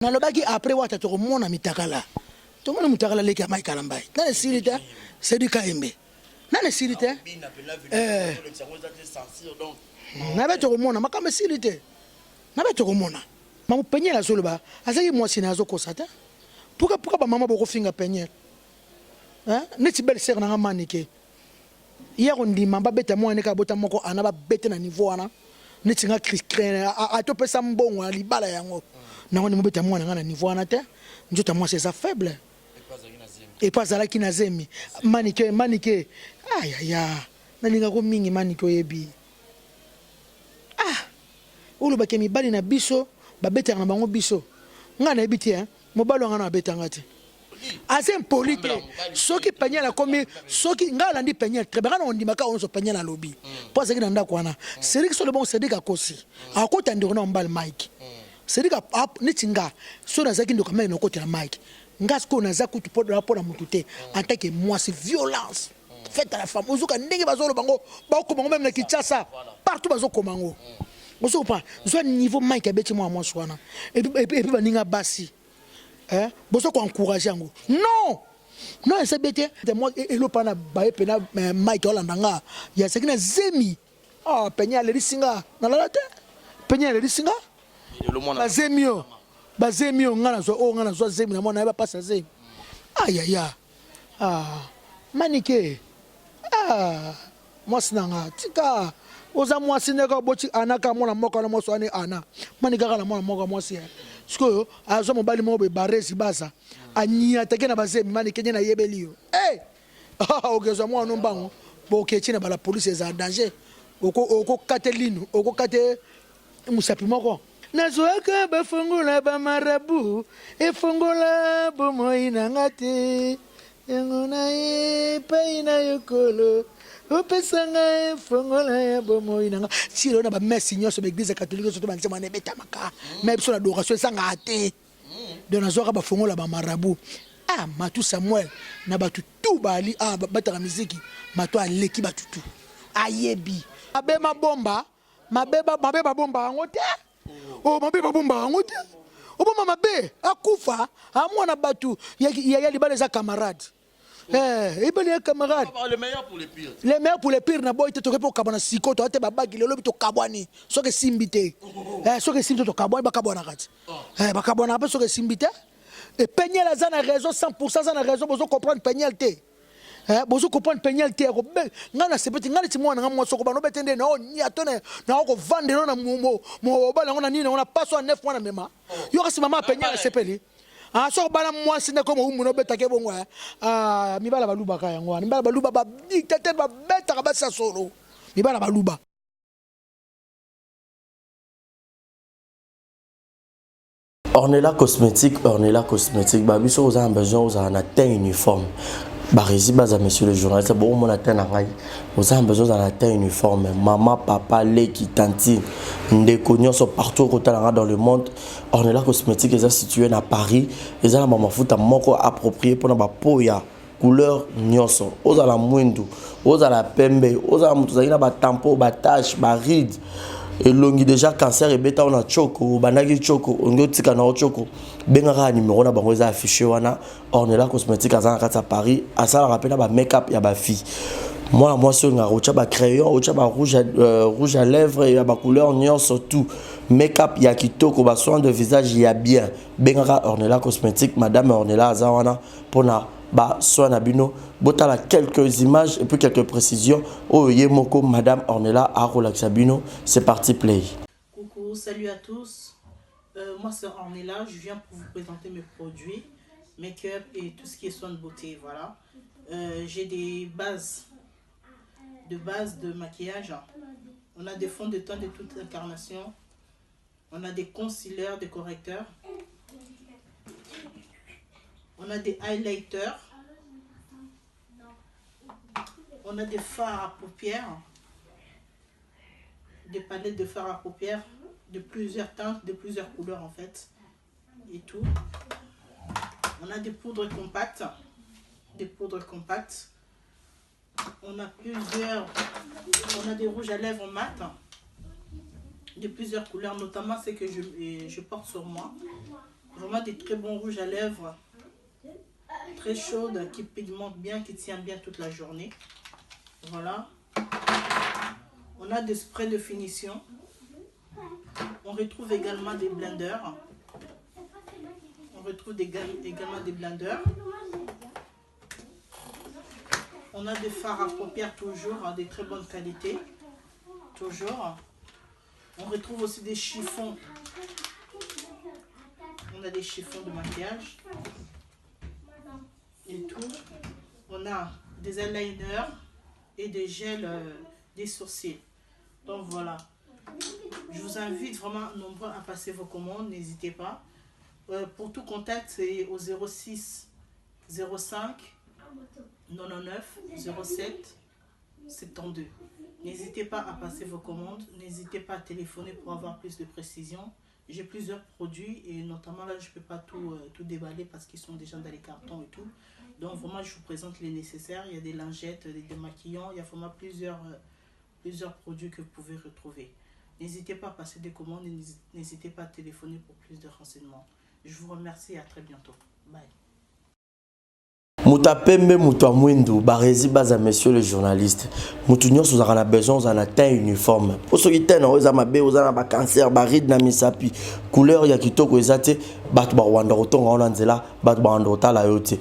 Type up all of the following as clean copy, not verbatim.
Nalobaki après wata tokomona mitakala tomoni mutakala leki ya Mike Kalambay nani esili te Cedric Kayembe nani esili te eh nabe tokomona makambo esili te nabe tokomona mamu Peniel azoloba azalaki mwasi na azokosa te puka puka ba mama bokofinga Peniel hein neti belle sœur nanga Manike Ye akondima babeta mwana ne kaka bota moko ana babete na niveau wana neti nga ata opesa mbongo ya libala yango nango ndima obeta mwana nga na niveau wana te nzoto ya mwasi eza faible epo azalaki na zemi manike manike ayaya nalingako mingi manike oyebi ah olobaki mibali na biso babetaka na bango biso ngai nayebi te hein mobali wanga na abeta nga te aza impoli te soki peniel akomi soki ngai alandi peniel très bien ngai na ondimaka oyo nyonso peniel alobi mpo azalaki na ndako wana cedric solo bongo cedric akosi akota ndeko na mobali mike cedric neti nga soki nazalaki ndeko mike nakotela mike nga sikoyo naza kutu mpo na motu te en tant que mwasi violence faite à la femme ozoka ndenge bazoloba ngo bakoma ngo meme na Kinshasa partout bazokoma ngo ozo comprendre zwa niveau Mike abeti mwana mwasi wana et puis baninga basi eh bozo ko encourager yango non non eza bete moi elopa na baye pena eh, Mike olanda nga ya saki na zemi ah penya alelisi nga nalala te penya alelisi nga bazemi yo bazemi yo nga nazwa oyo nga nazwa zemi na mwana ye bapasa zemi ayaya Ah manike ah mwasi na nga tika oza mwasi ndeko oboti ana ka mwana moko na mwasi wana ana manike kaka na mwana moko mwasi ya sikoyo azwa mobali moko boye barezi baza anyatake na bazemi manike nye nayebeli yo hey! Eh! Ah, okezwa mwana no mbango boketi na bala polise eza danger okokate linu okokate Musapi moko. Nazuaka ba fongola ba marabout efongola bomoi na nga te yango na epai na yo kolo opesa nga efongola ya bomoi na nga ti lelo na ba messe nyonso ba eglise catholique nyonso to ba nzembo wana ebetamaka mais biso na adoration ezangaka te donc nazwaka ba fongola ba marabout ah Matou Samuel na bato tout bali ah bataka miziki Matou aleki bato tout ayebi mabe mabomba Mabe ba mabe babomba yango te. Oh mabe babomba yango te. Oboma mabe akufa amwana batu ya ya libala eza camarade. Eh, ebele ya camarade. Le meilleur pour le pire. Le meilleur pour le pire na boy te toke po kabwana siko to te babaki lelo bi to kabwani. Soki simbi te. Eh, soki simbi to kabwani bakabwana kati. Eh, bakabwana pe soki simbi te. Et Peniel aza na raison 100% aza na raison bozo comprendre Peniel te. Eh, bozo comprendre peniel te yako nga na sepeti nga neti mwana nga mwasi okobanda obete nde na oniato na na okovandelo na mobali yango na nini yango na paso ya 9 mwana mema yo kasi mama peniel asepeli ah soko bana mwasi nde komo umuna obetaka ebongo eh ah mibala balubaka yango wana mibala baluba ba dictateur babetaka basi ya solo mibala baluba. Ornella Cosmétique, Ornella Cosmétique, ba biso oza na besoin ozala na teint uniforme. Barezi baza monsieur le journaliste, bon mona teint na ngai. Oza na besoin ozala na teint uniforme. Maman, papa, leki, tantine, ndeko nyonso partout okotala nga dans le monde. Ornella Cosmétique eza situé na Paris, eza na ba mafuta moko approprié pona ba peau ya couleur nyonso. Ozala mwindu, ozala pembe, ozala moto ozali na ba tampon, ba tache, ba rides. Elongi deja cancer ebeta yo na tshoko, obandaki tshoko, olingi otika na yo tshoko, benga kaka numero na bango eza affiché wana. Ornella Cosmétique aza na kati ya Paris, asalaka pe na ba make-up ya ba filles. Mwana mwasi oyo olingaka kotia ba crayon, otia ba rouge à, rouge à lèvres ya ba couleur nyonso tout. Make-up ya kitoko, ba soins de visage ya bien. Benga kaka Ornella Cosmétique, madame Ornella aza wana pona ba soins na bino. Botala quelques images et puis quelques précisions oyo ye moko madame Ornella akolakisa bino. C'est parti, play. Coucou, salut à tous. Moi c'est Ornella, je viens pour vous présenter mes produits, make-up et tout ce qui est soins de beauté, voilà. J'ai des bases de base de maquillage. On a des fonds de teint de toute incarnation. On a des concealers, des correcteurs. On a des highlighters. On a des fards à paupières. Des palettes de fards à paupières de plusieurs teintes, de plusieurs couleurs en fait. Et tout. On a des poudres compactes. Des poudres compactes. On a plusieurs. On a des rouges à lèvres mat. De plusieurs couleurs, notamment ceux que je porte sur moi. Vraiment des très bons rouges à lèvres. Très chaudes, qui pigmentent bien, qui tient bien toute la journée. Voilà. On a des sprays de finition. On retrouve également des blenders. On retrouve également des blenders. On a des fards à paupières toujours, hein, des très bonne qualité. Toujours. On retrouve aussi des chiffons. On a des chiffons de maquillage. Et tout. On a des eyeliners et des gels euh, des sourcils. Donc voilà. Je vous invite vraiment nombreux à passer vos commandes. N'hésitez pas. Euh, pour tout contact, c'est au 06 05 99 07 72. N'hésitez pas à passer vos commandes. N'hésitez pas à téléphoner pour avoir plus de précision. J'ai plusieurs produits et notamment là, je ne peux pas tout, euh, tout déballer parce qu'ils sont déjà dans les cartons et tout. Donc vraiment, je vous présente les nécessaires. Il y a des lingettes, des démaquillants. Il y a vraiment plusieurs, euh, plusieurs produits que vous pouvez retrouver. N'hésitez pas à passer des commandes et n'hésitez pas à téléphoner pour plus de renseignements. Je vous remercie et à très bientôt. Bye. Moto ya pembe, moto ya mwindu, barezi baza monsieur le journaliste. Moto nyonso ozalaka na besoin ozala na teint uniforme. Po soki teint na yo eza mabe, oza na ba cancer, ba ride na misapi, couleur ya kitoko eza te, bato bakobanda kotonga yo na nzela, bato bakobanda kotala yo te.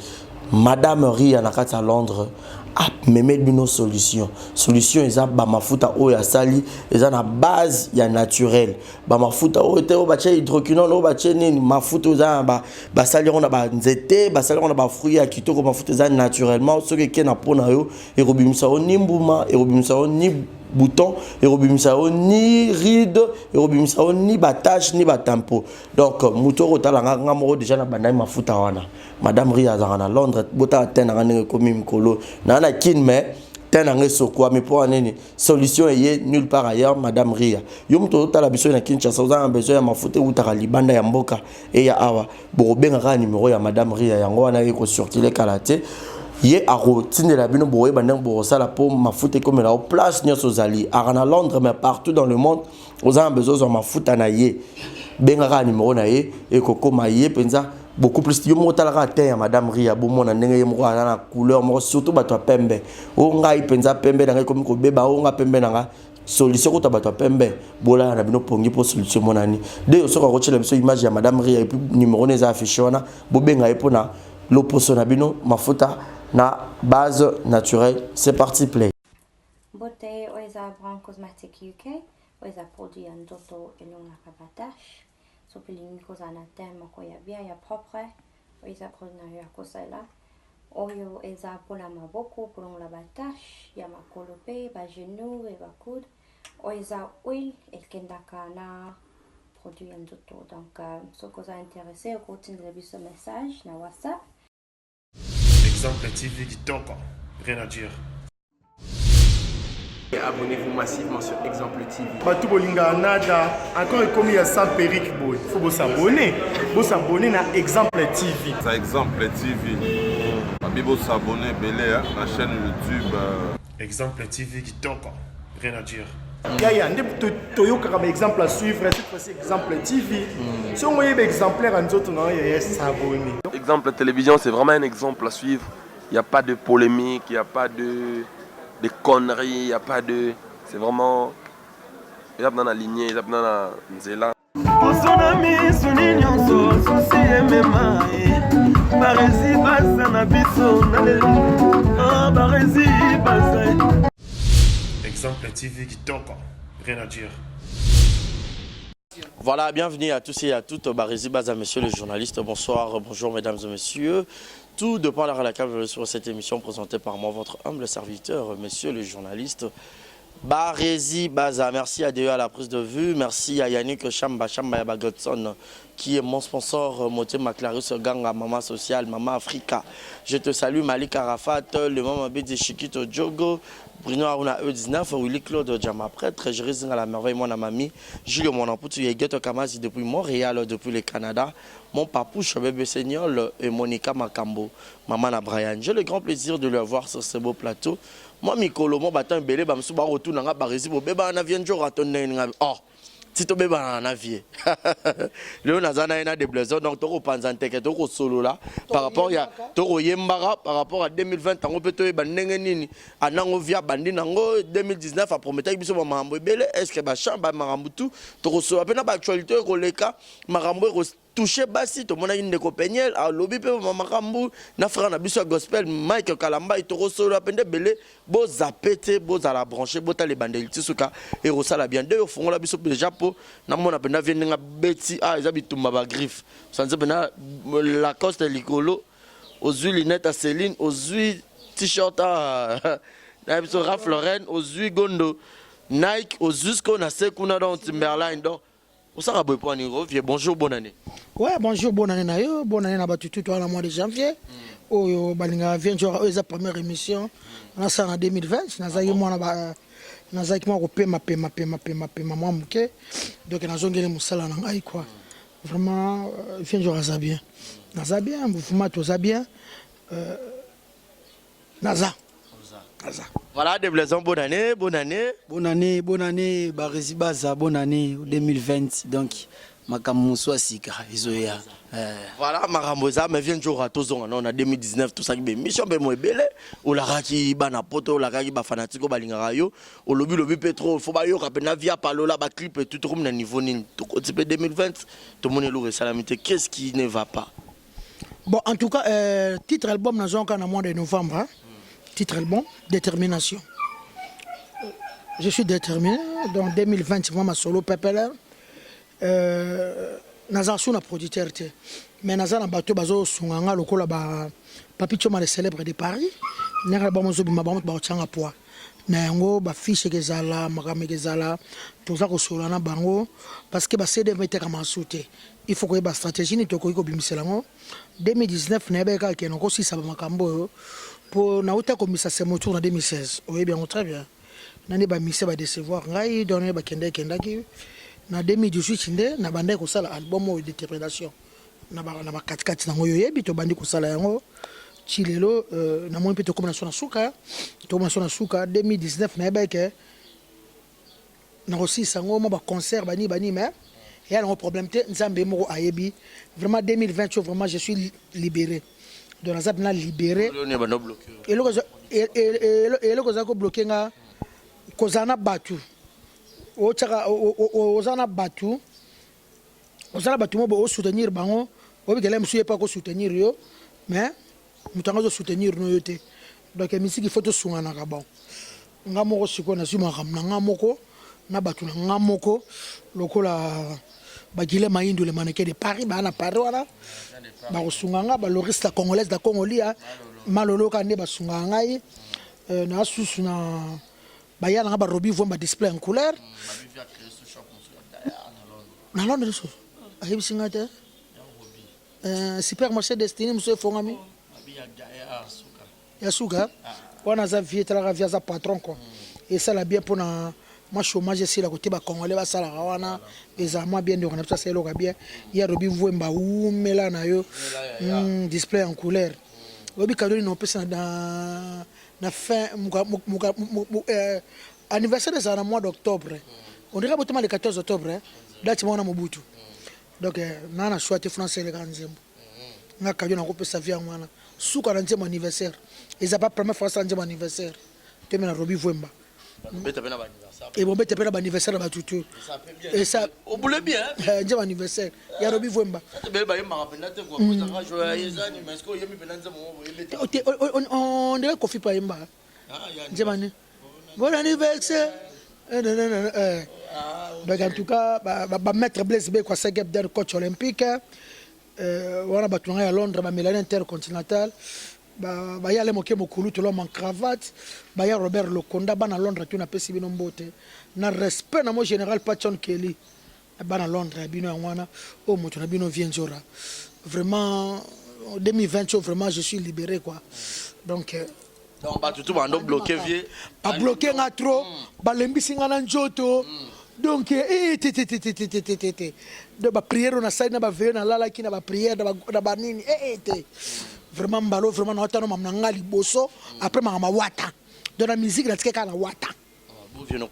Madame Ria na kati ya Londres amemeli bino solution. Solution eza ba mafuta oyo asali eza na base ya naturel. Ba mafuta oyo te oyo batie hydroquinone oyo batie nini, mafuta oyo eza na ba basali yango na ba nzete, basali yango na ba fruits ya kitoko, mafuta eza naturellement soki eke na peau na yo ekobimisa yo ni mbuma, ekobimisa yo ni bouton, ekobimisa yo ni ride, ekobimisa yo ni ba tache ni ba tampon. Donc moto okotala nga nga moko déjà na bandaki mafuta wana. Madame Ria azalaka na Londres, botala teint na nga ndenge ekomi mikolo. Na na Kin mais teint na nga esokwami mpo na nini? Solution eye nulle part ailleurs, Madame Ria. Yo moto ozotala biso na Kinshasa, oza na besoin ya mafuta ewutaka libanda ya mboka eya awa, bokobenga kaka numero ya Madame Ria, yango wana eko circuler kala te. Ye akotindela bino, bokoyeba ndenge bokosala mpo mafuta ekomela yo place nyonso ozali. Aka na Londres mais partout dans le monde oza na besoin ozwa mafuta na ye, benga kaka numero na ye, ekokoma ye mpenza beaucoup plus. Yo moko tala kaka teint ya Madame Ria, bomona ndenge ye moko aza na couleur moko, surtout bato ya pembe. O ngai mpenza pembe na ngai ekomi kobeba, o ngai pembe na ngai solution kuta bato ya pembe bolala na bino pongi mpo solution emonani. De soki akotiela biso image ya Madame Ria et puis numero na eza affiché wana, bobenga ye mpona loposo na bino mafuta na base naturelle. C'est parti, play. Mbote, oyo eza Brown Cosmetic UK, oyo eza produit ya nzoto elongolaka ba tache. Soki olingi kozala na teint moko ya bien ya propre, oyo eza produit na yo ya kosalela. Oyo eza mpona maboko kolongola ba tache ya makolo mpe ba genou et ba coude. Oyo eza huile ekendaka na produit ya nzoto. Donc soki oza intéressé okotindela biso message na WhatsApp. Exemple TV kitoko, rien à dire. Abonnez-vous massivement sur Exemple TV. Bato bolingaka nada encore ekomi ya sans perruque boye faut bosabone bosabone na Exemple TV. Ça Exemple TV. Babi bosabone ebele na chaîne YouTube. Exemple TV kitoko, rien à dire. Yaya nde toyokaka ba exemple à suivre, cette fois-ci Exemple TV. Soki oyebi exemplaire ya nzoto na yo yaya s'abonner. Exemple télévision, c'est vraiment un exemple à suivre. Il n'y a pas de polémique, il n'y a pas de, de conneries, il n'y a pas de. C'est vraiment. eza mpenza na lignée, eza mpenza na nzela. Poso na miso ni nyonso susi emema ye barezi baza na biso na lelo ah, barezi baza. Exemple TV kitoko, rien à dire. Voilà, bienvenue à tous et à toutes. Barezi Baza, monsieur le journaliste. Bonsoir, bonjour mesdames et messieurs. Tout dépend de la cave sur cette émission présentée par moi, votre humble serviteur, monsieur le journaliste. Barezi Baza, merci à DE à la prise de vue, merci à Yannick Chamba, Chamba Yaba Godson, qui est mon sponsor, Motema Clarisse Ganga, Mama Sociale, Mama Africa. Je te salue Malik Arafat, le Mama Bedi Chiquito Djogo, Bruno Aruna E19, Willy Claude Djama Prêtre, Jérémy à la merveille, mon amami, Julio Monamputu et Ghetto Kamazi depuis Montréal, depuis le Canada, mon papouche, bébé Seigneur et Monica Makambo, maman à Brian. J'ai le grand plaisir de le voir sur ce beau plateau. Moi, Mikolo, moi, batin belé, bamsou, ba retour, nanga, barezi, bo, beba, na vient, jo, raton, oh. Ti tobebanaka na vie. Lelo naza na ye na Deblaison donc tokopanza nteke tokosolola par rapport ya tokoyembaka par rapport à 2020 yango mpe toyeba ndenge nini anango vie abandi nango 2019 aprometaki biso bamakambo ebele est ce que bachamp bamakambo tout tokosolola mpe na baactualité oyo ekoleka makambo eko touche basi tomonaki ndeko Peniel alobi mpe makambo na frère na biso ya gospel Mike Kalambayi tokosolola mpe nde ebele bozape te bozala branche botala ebandeli ti suka ekosala bien nde ofongola biso deja mpo namona mpenza vie ndenge abeti ah eza bitumba ba griffe sanze mpenza Lacoste likolo ozwi lunette ya Celine ozwi t-shirt ah, na biso Ralph Lauren ozwi gondo Nike ozwi sikoyo na se kuna donc Timberline donc Osaka boye po nini vieux bonjour bonne année. Ouais bonjour bonne année na yo bonne année na batu tout na mois de janvier. Mm. Oyo balingaka vieux genre oyo eza première émission mm. nasala na 2020 nazalaki ah mwana ba nazalaki mwa kopema pema pema pema pema mwa moke donc nazongeli mosala na ngai quoi. Mm. Vraiment euh, vieux genre aza bien. Naza bien mouvement toza bien. Euh, Naza. Naza. Voilà, de Blaison, bonne année, bonne année. Bonne année, bonne année, Barezi Baza, bonne année 2020. Donc, makambo mosusu ya sika ezoya. Eh. Voilà, makambo eza, mais viens jour tozonga non na 2019 tosaki be mission be mo ebele, olakaki bana poto, olakaki ba fanatique oyo balingaka yo, olobi lobi pe trop, faut bayoka pe na via palola ba clip et tout tokomi na niveau nini, tokoti pe 2020, tomoni eloko esalami te, qu'est-ce qui ne va pas? Bon, en tout cas, euh, titre album nazonga na mois de novembre. Hein? Titre album, Détermination. Euh, je suis déterminé. Donc 2020, moi, ma solo pepele. Euh, naza sous na producteur te. Mais naza na bato bazo sunga nga lokola ba Papi Choma le célèbre de Paris. Ndenge album ozobima bango bakotianga poids. Na yango ba fiche ekezala, makambo ekezala, toza kosolola na bango parce que ba CD etekama su te. Il faut koyeba strategie nini tokoki kobimisela yango. 2019 nayebaki kaka ke nakosilisa ba makambo oyo po nawuta komisa c'est mon tour na 2016 oyebi yango très bien na nde ba musiciens ba decevoir ngai donc ndenge bakendaki kendaki na 2018 nde nabandaki kosala album oyo determination na ba na ba kati kati nango yo oyebi tobandi kosala yango ti lelo euh, namoni mpe tokoma na so na suka tokoma na so na suka 2019 nayebaki ke Nakosilisa yango mwa ba concert ba nini ba nini mais eya nango problème te nzambe ye moko ayebi vraiment 2020 oyo vraiment je suis libere donc naza mpena libere eloko eloko eza ko bloquer nga kozala na batu otiaka oza na batu oza na batu moko o soutenir bango oyebi kele mosusu ye mpe ako soutenir yo mais Moto yango azo soutenir no yo te donc musique il faut tosunganaka bon nga moko sikoyo nazwi makambo na nga moko na bato na nga moko lokola bagile maindu le mannequin de Paris baa na Paris wana bakosunga nga baloris la congolaise la congolia malolo kaka nde basungaka ngai euh, na susu na baya na nga barobi vomba display en couleur na Londres lisusu ayebisi ngai te Euh, supermarché destiny mosusu efongami ya suka wana aza vie talaka vie aza patron quoi esala bien mpona mwa chômage esila kote bacongolais basalaka wana ezala mwa bien ndeko na biso asala eloko ya bien ye alobi vwemba wumela na yo mm, display en couleur oyebi kado nini opesa na, na fin muka, muka, muka, eh, anniversaire ezala na mois d'octobre on dirait botama le 14 octobre eh? date moko na mobutu Donc nga na choix te France eleka nzembo. Nga kadio na kopesa vie yango wana. Suka na nzembo anniversaire. Eza pas première fois ça nzembo anniversaire. Teme na Robi Vwemba. Beta pe na ba anniversaire. Et bon beta pe na ba anniversaire na ba tutu. Et ça au boule bien. Eh, nzembo anniversaire ya Robi Vwemba. Bele ba yemba penda te quoi. Ko joyeux anniversaire mais est-ce que yemi penda nzembo mo yebeta. On dirait Kofi pa yemba. Nzembo ni. Bon anniversaire. Eh, non, non, non, eh. Ah, Donc en tout cas, ba, ba, ba maître Blaise Beko Segeb der coach olympique. Euh, wana bato na ngai ya Londres ba Mélanie Intercontinental ba ba yale moke mokulu to l'homme en cravate ba ya Robert Lokonda bana Londres tu napesi bino mbote na respect na mo général Patson Kelly Bana Londres ya bino yango wana oyo moto na bino vieux Nzora vraiment 2020 oyo vraiment je suis libéré quoi donc euh, donc bato tu bando bloqué vieux ba bloqué nga trop mm. balembisi nga na nzoto mm. donc eh, eh, te te te te te te te te te donc ba prière oyo nasali na ba veille nalalaki na ba prière na ba nini eh, eh, te vraiment mbalo vraiment na wata no mam na nga liboso après makambo wata donc na musique natikaki kaka na wata ah,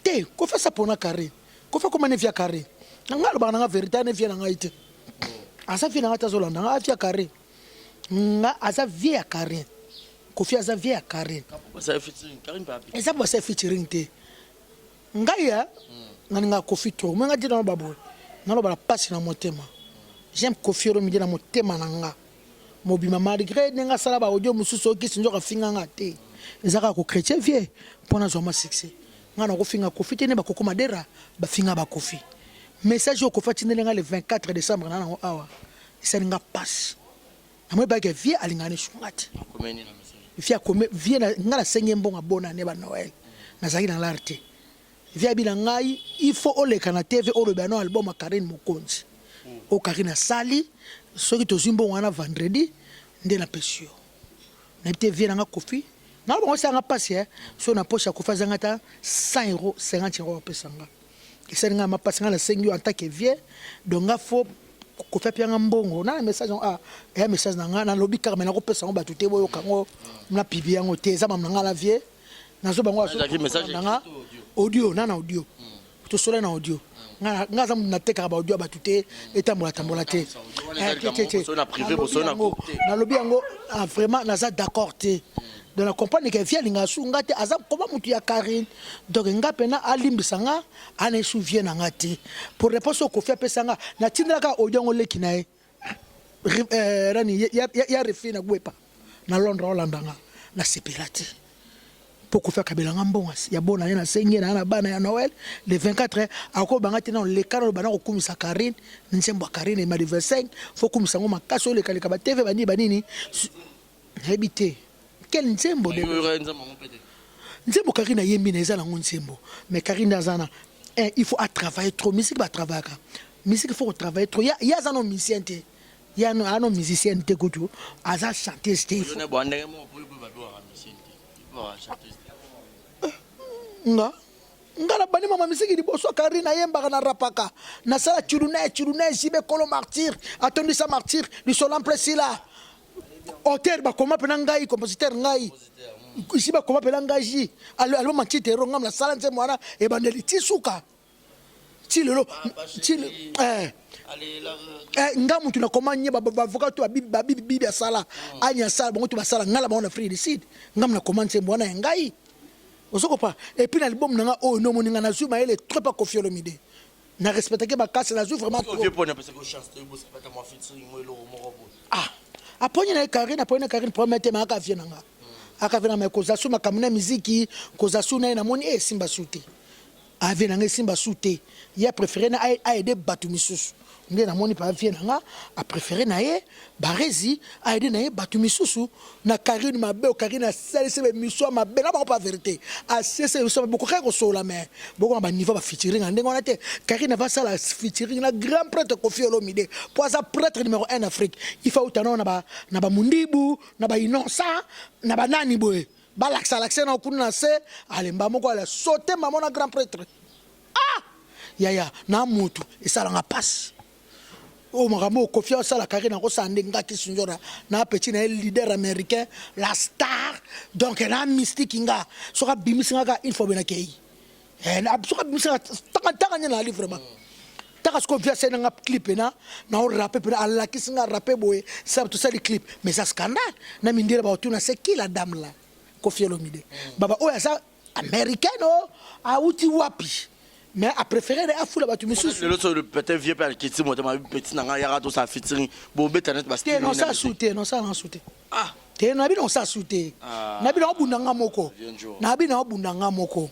te kofi asa pona carré. Koffi akoma ne via carré. Na nga alobaka na nga verite ane vie na ngai te. Aza vie na nga te azolanda nga via carré. Nga aza vie ya carré. Koffi aza vie ya carré. Eza po basala featuring te. Ngai ya nga ninga Koffi trop. Moi nga te naloba boye. Naloba na pasi na motema. J'aime Koffi Olomide na motema na nga. Mobima malgre ndenge asala ba audio mosusu oyo kisi nzoka afinga nga te. Eza kaka ko chretien vie po nazwa mwa succès. Nga nako finga Koffi te nde ba koko madera ba finga ba Koffi. Message oyo Koffi atindeli nga le 24 decembre na nango awa esali nga pasi. Namoni ba ke vieux alingaka ne sunga te. Vieux akome vieux na nga nasengi ye mbongo ya bonne annee ba Noël. Nazalaki na lar te. Vieux abi na ngai il faut oleka na TV olobela no album ya Carine Mokonzi. Oyo Carine asali soki tozui mbongo wana vendredi nde napesi yo. Nayebi te vieux na nga Koffi na bango esala nga pasi eh soki na poche ya Koffi azanga ata 100 euros 50 euros apesa nga esali nga ma pasi nga nasengi yo en tant que vieux donc nga faut Koffi apia nga mbongo na message yango ah eya message na nga nalobi kaka mais nakopesa yango bato te boyoka yango na publie yango te eza mamu na nga na vieux nazo bango na nga audio na na audio Tosolola na audio. Nga nga aza mutu natekaka ba audio ya batu te etambola tambola te. Eh, te te te. Nalobi yango ah, vraiment naza d'accord te. Donc na comprendre que vie alingaka su nga te aza koma mutu ya Carine. Donc nga pena alimbisa nga ana su vie na nga te. Pour réponse oyo Koffi apesa nga natindelaka audio yango leki na ye. Eh, nani ya ya refus na gwepa na Londres olanda nga nasepela te. Po Koffi akabela nga mbongo ya bonne annee nasengi ye na na bana ya Noël le 24 akoba nga te na leka na loba na kokumisa Carine nzembo ya Carine ema le 25 faut kumisa ngo makasi oleka leka ba TV banini banini nayebi te quel nzembo de nzembo Carine ayembi na eza nango nzembo mais Carine aza na eh, il faut a travailler trop musique ba travaillaka musique faut ko travailler trop ya ya aza no musicien te Ye ano ano musicienne te kutu aza chanteuse te. Nga nga na bandi mama misiki liboso Carine ayembaka na rapaka nasala chulune chulune jibe kolo martyr atondisa martyr lisolo ample sila auteur bakoma pena ngai compositeur ngai isi bakoma pena ngai ji album antitero ngai nasala nzembo wana ebandeli ti suka ti lelo ti eh, eh, nga mutu nakoma nye bavocat to babibi asala mm. ani asala bango to basala nga na bango na Afrique du Sud nga nakoma nzembo wana ya ngai ozokopa et puis na album na nga oyo nomoni nga nazwi mayele trop pa Koffi Olomide na respectaki makasi nazwi vraiment trop ah aponi na ye Karine aponi na Karine problème te mayaka vie na nga aka vie na nga kozala su makambo na miziki kozala su na ye namoni e esimba su te Ah vie na nga esimba su te ye a prefere na a aider batu misusu nde na moni pa vie na nga a prefere na ye barezi a aider na ye batu misusu na Carine mabe o Carine asalisi ba emission mabe na bango pa verite asalisi emission mabe bokokaki kosolola mais bokoma ba niveau ba featuring ya ndenge wana te Carine ava sala featuring na grand prêtre Koffi Olomide po aza prêtre numero 1 na Afrique il faut auta nao na ba na ba mundibu na ba innocent na ba nani boye Balakisa lakisa na kuna na se alemba moko ala saute mama na grand prêtre ah yaya na mutu esalanga pasi oyo makambo oyo Koffi asala Carine akosala nde nga Kisindjora na petit na ye leader américain la star donc na mystique nga soki abimisi nga kaka une fois boye nakei eh, soki abimisi nga tanga tanga nde nali vraiment taka sikoyo vie asali na nga clip na na orape pena alakisi nga rape boye sala tosali clip mais eza scandale na mindele baotuna c'est qui la dame là Koffi Olomide baba oyo aza américaine o awuti wapi mais a préféré de afula bato misusu lelo so peut-être vieux père kiti motema petit na nga yaka tosala featuring bobeta neti ba te non ça su te non ça na su te ah te na bino osa su te ah. na bino obunda nga moko na bino obunda nga moko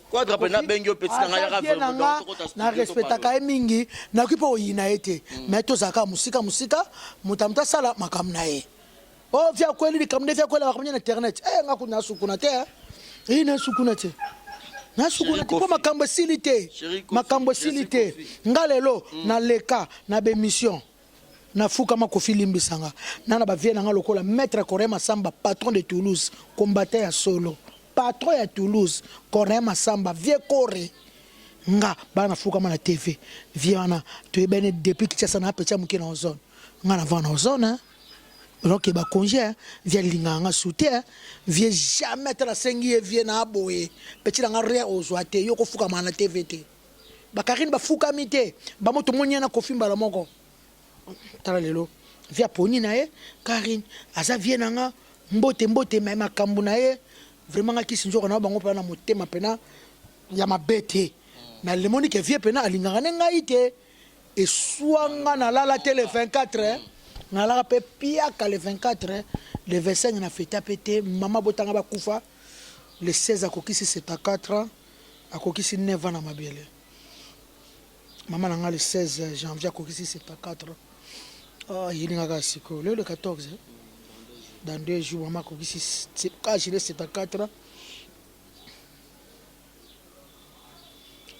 na respectaka ye mingi nakoki mpe koyina ye te mm. mais tozalaka mosika mosika moto ya moto asala makambo na ye o oh, via kweli likambo nde via kweli makambo nye na internet e nga kuna nasukuna te e nasukuna te nasukuna te mpo makambo esili te makambo esili te nga lelo mm. naleka na bemission Na fukama Koffi limbisa nga na na ba vieux na nga lokola maitre Corneille Massamba patron de Toulouse combattant ya solo patron ya Toulouse Corneille Massamba vieux Kore nga bana na fukama na TV vieux wana toyebani depuis Kinshasa na petit ya muke na ozone nga na vanda na ozone hein donc ba congé hein vieux alingaka nga su te hein vieux jamais ata nasengi ye vieux na boye petit na nga rien ozwa te yo kofukama na TV te. Ba Carine bafukami te. Bango tomoni ye na Koffi mbala moko. Tala lelo vie aponi na ye Carine aza vie na nga mbote mbote mais makambu na ye vraiment nga kisi nzoka na bango pena na motema pena ya mabe te. Mais lemoni ke vie pena alingaka ne ngai te. Esua nga na lala te le 24 na lala pe piaka le 24 le 25 na feta pe te maman abota nga ba kufa le 16 akokisi 74 ans akokisi 9 ans na mabele maman na nga le 16 janvier akokisi 74 ans oh yeli nga kaka sikoyo lelo le 14 dans deux jours maman akokisi age de 74 ans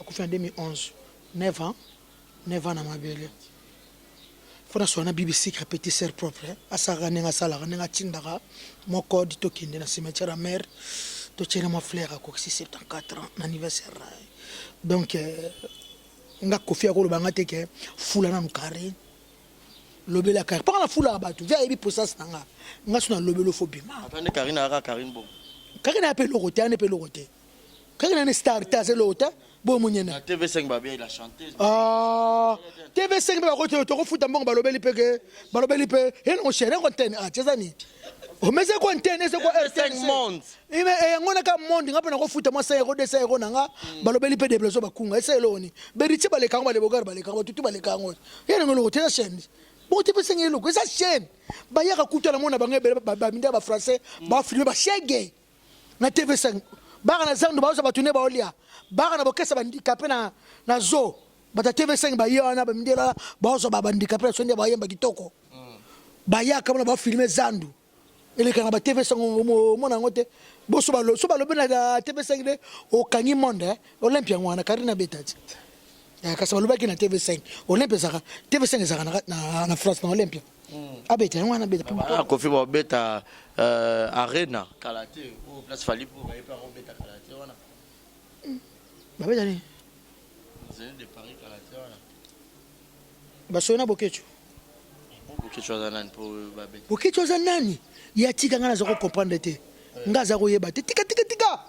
Akufi en 2011 9 ans 9 ans na mabele faut nasolola na bibi sucre petit sœur propre asalaka ndenge asalaka ndenge atindaka mwa code tokende na cimetière ya mère totiele mwa fleur akokisi 74 ans na anniversaire na ye donc euh, nga kofi akoloba nga te ke fula nanu carré lobela carré mpo nga nafulaka bato vi ayebi puissance na nga nga so nalobeli ofo bima Karine ayaka Karine bongo Karine aya mpe eloko te aya nde mpe eloko te Kaka nani star te aza eloko te boyo monyene. Na TV5 babia la chanteuse. Ah TV5 pe bakoti tokofuta mbongo balobeli pe ke balobeli pe ye no chere ko antenne ah eza nini? Omeze ko antenne eza ko RTNC monde. Ime eh, yango na ka monde nga pe nakofuta mwa 100 euros 200 euros na nga balobeli pe deblezo bakunga esa eloko nini? Beritier baleka yango balebogar baleka yango batutu baleka yango. Ye nango eloko te eza chaîne. Bongo TV5 eloko eza chaîne. Bayaka kuta na mona bango ebele ba minda ba français ba filmer ba shege. na TV5 baka na zando baoza bato nde baolia baka na bokesa bandikape na, na zoo bato ya TV5 baye wana bamindela baozwa ba bandikape na so nde bayemba kitoko bayaka mpona bafilme zandu eleka na ba TV5 omona yango te boso so balobi na TV5 nde okangi monde eh? Olympia yango wana Karine abeta ti eh, kasi balobaki na TV5 Olympia ezalaka TV5 ezalaka na, na, na France na Olympia mm. abeta yango wana abeta ah, Kofi babeta euh, arena kala te oyo place Fally po baye pe akobeta kala te wana mm. babeta nini Zénith de Paris kala te wana basoyi na Boketshu Boketshu aza nani po babeta Boketshu aza nani ye atika ngai naza ko comprendre te ngai aza koyeba te tika tika tika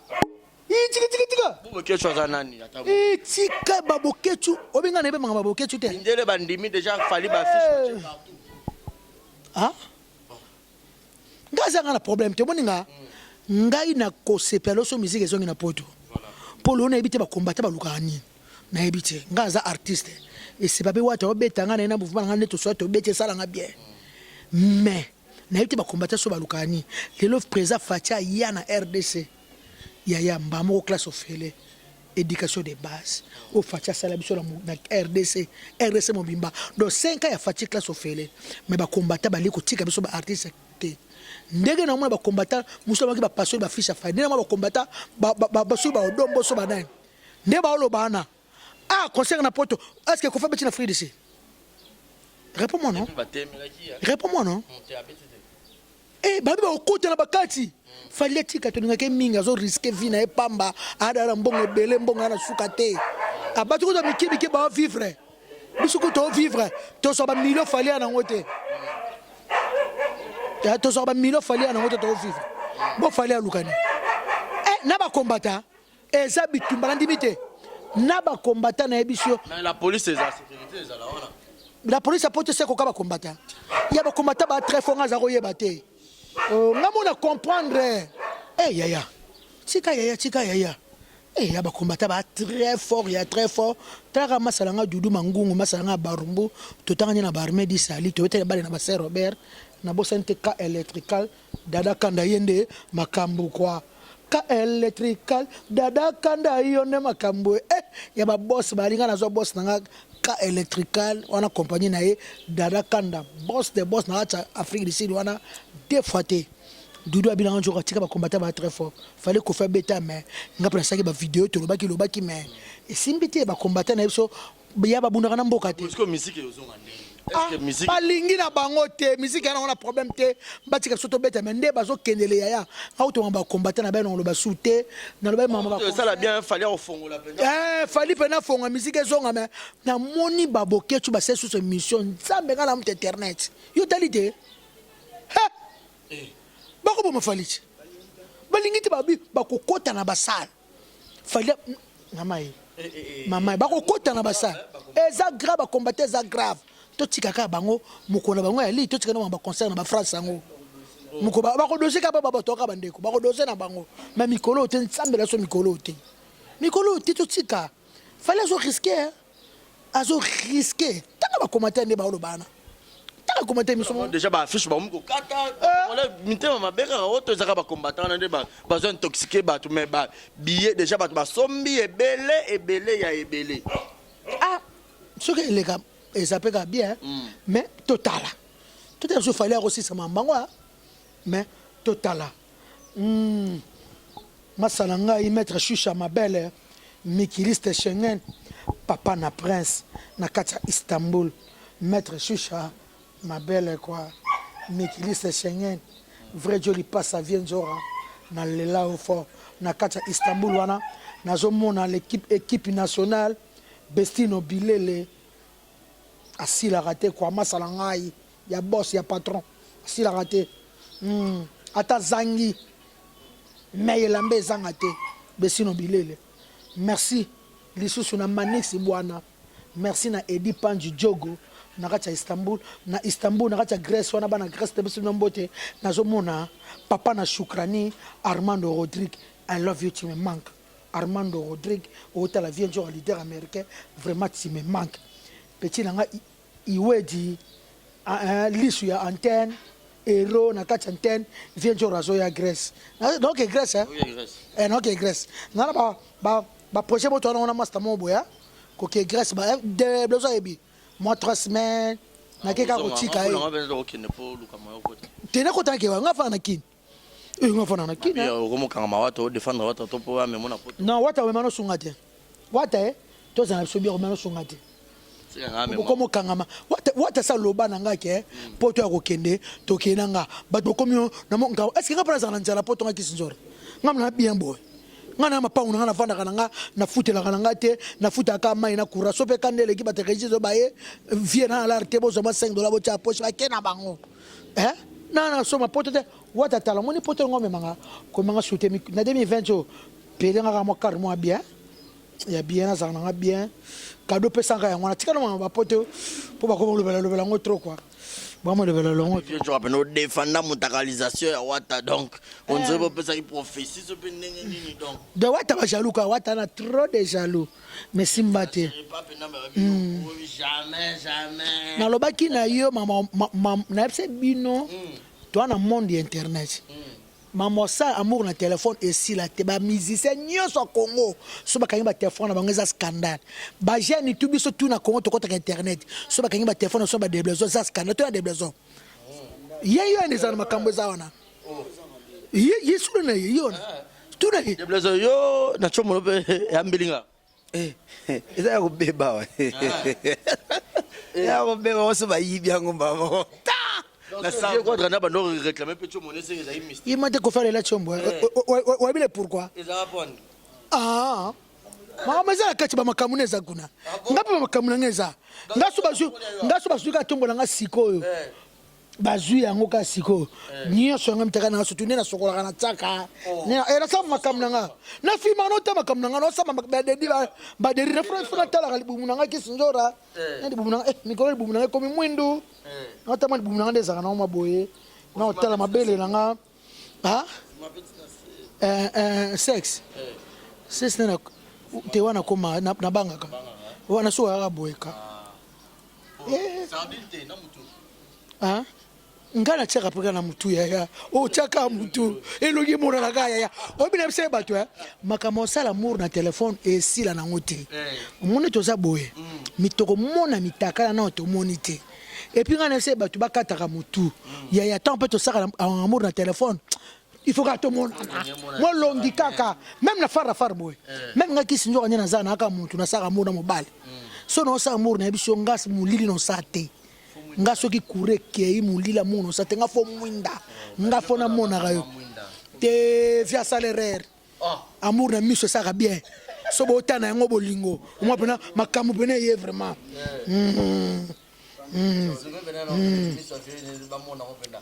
Ii tika tika tika. Bo Boketshu aza nani ata bo. Ii tika ba Boketshu. Obi nga na yebe manga ba Boketshu te. Mindele ba ndimi dejà Fally ba affiche ba tie partout. Ah? Nga aza nga na problème te omoni nga ngai na kosepela loso musique ezongi na poto. Po lelo nayebi te ba combattant balukaka nini. Nayebi te. Nga aza artiste. Esepa pe wata obeta nga na ye na mouvement na nga nde tosola tobeti esala nga bien. Mais nayebi te ba combattant so balukaka nini. Lelo président Fatshi aya na RDC. Yaya mbala moko classe ofele education de base oyo Fatshi asala biso na rdc rdc mobimba donc 5 ans ya Fatshi classe ofele mais ba combattant balingi kotika biso ba artiste te ndenge na omona ba combattant mosusu abaki ba passion ba fiche ya Fally ndenge na ba combattant basuki ba odombo so banani nde baoloba wana ah concert na poto est ce que Koffi abeti na Afrique du Sud réponds moi non réponds moi non Eh babi bakokota na bakati Fally atika tolingaka ye mingi azo risque vie na ye pamba ada na mbongo ebele mbongo ya na suka te ah, bato kutu mike mike bao vivre biso kutu to vivre tozwa ba million Fally ya nango te eh, tozwa ba million Fally ya nango te to vivre bo Fally alukani eh, na ba combattant eza bitumba na ndimi te na ba combattant na yebisi yo mais la police eza sécurité ezala wana la police apoto se koka ba combattant ya ba combattant ba très fort nga za koyeba te euh, nga mona comprendre eh yaya tika yaya tika yaya eh ya ba combattant ba très fort ya très fort talaka masala nga dudu mangungu masala nga barumbu totanga ni na ba armée disali toyotela bale na ba Saint Robert na bosani te cas électrical dada kanda ye nde makambo quoi Ka electrical dada kanda yo nde makambo eh ya ba boss bali nga nazwa boss na nga ka electrical wana compagnie na ye dada kanda boss de boss na kati ya Afrique du Sud wana deux fois te Doudou abina nga nzoka tika ba combattant ba très fort fallait Koffi abeta mais nga pe nasalaki ba video tolobaki lobaki mais esimbi te ba combattant na ye biso ya babundaka na mboka te. Sikoyo musique ezonga ndenge Ah, balingi na bango te musique ya nango na problème te batika biso tobeta me nde bazokendele yaya automa bakombata na bino loba su te naloba mama esala bien fali akofongola mpenza eh, fali mpenza afonga musique ezonga me namoni babokecu basali susu émission nzambe ngai na moto internet yo tali te eh. bakoboma fali te balingi te babi bakokota na basale fali na mai. Mama bakokota na basale. Eza grave ba combattant eza grave. Totika kaka bango mokolo na bango ya li totika na ba concert na ba France yango. Moko bako doser kaka ba bato kaka bandeko bako doser na bango. Mais mikolo te nsambe na so mikolo te. Mikolo te totika. Fallait azo risquer hein. Azo risquer. Tanga ba commentaire nde baoloba wana. Tanga commentaire miso moko. Déjà ba affiche ba muko kata. Voilà mitema mabe kaka oto ezaka ba combattant wana nde ba bazo intoxiquer bato mais ba billet déjà bato basombi ebele ebele ya ebele. Ah soki eleka eza pe kaka bien mais totala. Totala so fallait akosisa mambango ah mais totala. Hum masa na ngai maitre Shusha ma belle mikiliste Schengen papa na prince na kati ya Istanbul maitre Shusha ma belle quoi mikiliste Schengen vrai djo lipasa vieux nzora na lela yo fort na kati ya Istanbul wana nazo mona l'equipe equipe nationale Bestino Bilele asilaka te quoi masa na ngai ya boss ya patron asilaka te hum ata azangi mais elamba ezanga te besino bilele merci lisusu na manix bwana merci na Eddy panji djogo na kati ya Istanbul na Istanbul na kati ya Grèce wana bana Grèce na biso bino mbote nazo mona papa na Shukrani Armando Rodrigue I love you tu me manque Armando Rodrigue otala vieux nzora leader américain vraiment tu me manque petit na nga Iwedi lisu ya antenne hero na kati ya antenne vieux Ndjora azoya Grèce naoke Grèce hein eh naoke Grèce nga na ba ba ba projet moto wana wana master moko boya koke Grèce ba de besoin ayebi moi 3 semaines nake kaka kotika ye te nakota nakewa nga fana na Kin eh nga fana na Kin okomokangama wata odefendre wata to mpo amemo na poto non wata omema nosunga te wata e tozala biso bien omema nosunga te Bokomo kangama wata wata sa loba na nga ke poto ya kokende tokende na nga bato bokomi yo na mo nga est ce que nga mpe nazala na nzala poto nga kisi nzora nga na bien boye nga na mapangu na nga navandaka na nga nafutelaka na nga te nafutaka mai na courant so mpe kanda eleki bato regis baye vie na alar te bozwa mwa 5 dola botya poche bake na bango eh na na soma poto te wata tala moni poto yango omemanga komanga sute na 2020 oyo pele nga kaka mwa car mwa bien ya bien nazala nanga bien cadeau pesa nga yango wana tika na mama bapoto mpo bakoma kolobela lobela yango trop quoi bakoma lobela longo pene odefanda mutakalisation ya wata donc on dirait bopesaki prophétie so mpe ndenge nini donc de wata ba jaloux ka wata na trop de jaloux mais simba te jamais jamais nalobaki na yo mama nayebisa bino toa na monde ya internet Mamosa amour na telephone esila te ba musiciens nioso ya Congo soki bakangi ba telephone na bango eza scandale ba jeune tout biso tout na Congo tokotaka internet soki bakangi ba telephone na biso ba deblaison eza scandale to na deblaison ye yo eza na makambo eza wana ye ye solo na ye yo na tuna ye deblaison yo na chomolo pe ya mbilinga Eh, eza ya kobeba wa ya kobeba waso bayibi yango mbala moko ye mate kofalela tshombo oyebi le pourquoi ah makambo eza na kati bamakambo na eza kuna nga mpe bamakambo na nga eza nga so bazwi kaka tombo na nga sikoyo Bazui yango kaka sikoyo nioso yanga mitaka nanga surtout nde nasokolaka na tiaka eh, nasala makambo na nga na filmaka nota makambo na nga nosala badedi baderi na funa natalaka libumu na nga kisi nzora na libumu na nga eh, mikolo libumu na nga ekomi mwindu natama libumu na nga nde ezalaka nango maboye na otala mabele na nga ah? eh, eh, sexe sexe nde te wana koma nabangaka wana soki kaka boye ka Eh. Nga natiaka mpe kaka na mutu yaya otiaka mutu elongi emonana kaka yaya oyebi na biso ye bato eh? makambo osala amour na telefone esila nango te eh. omoni toza boye mm. tokomona mitakala nao tomoni te epuis ngai na biso ye bato bakataka mutu mm. yaya ntango mpe tosaka amour na telefone il faut kaka tomonana molongi kaka meme na far na far boye meme nga kisi nzoka nde naza nayaka mutu nasaka amour na mobali so naosala amour nayebi so nga molili nosala te nga soki courant ekei molili amour nosala te nga fo mwinda nga fo namonaka yo te vi asala erreur amour na miso esalaka bien so botana yango bolingo omwa mpena makambo mpena eye vraiment mm. Mm. Mm.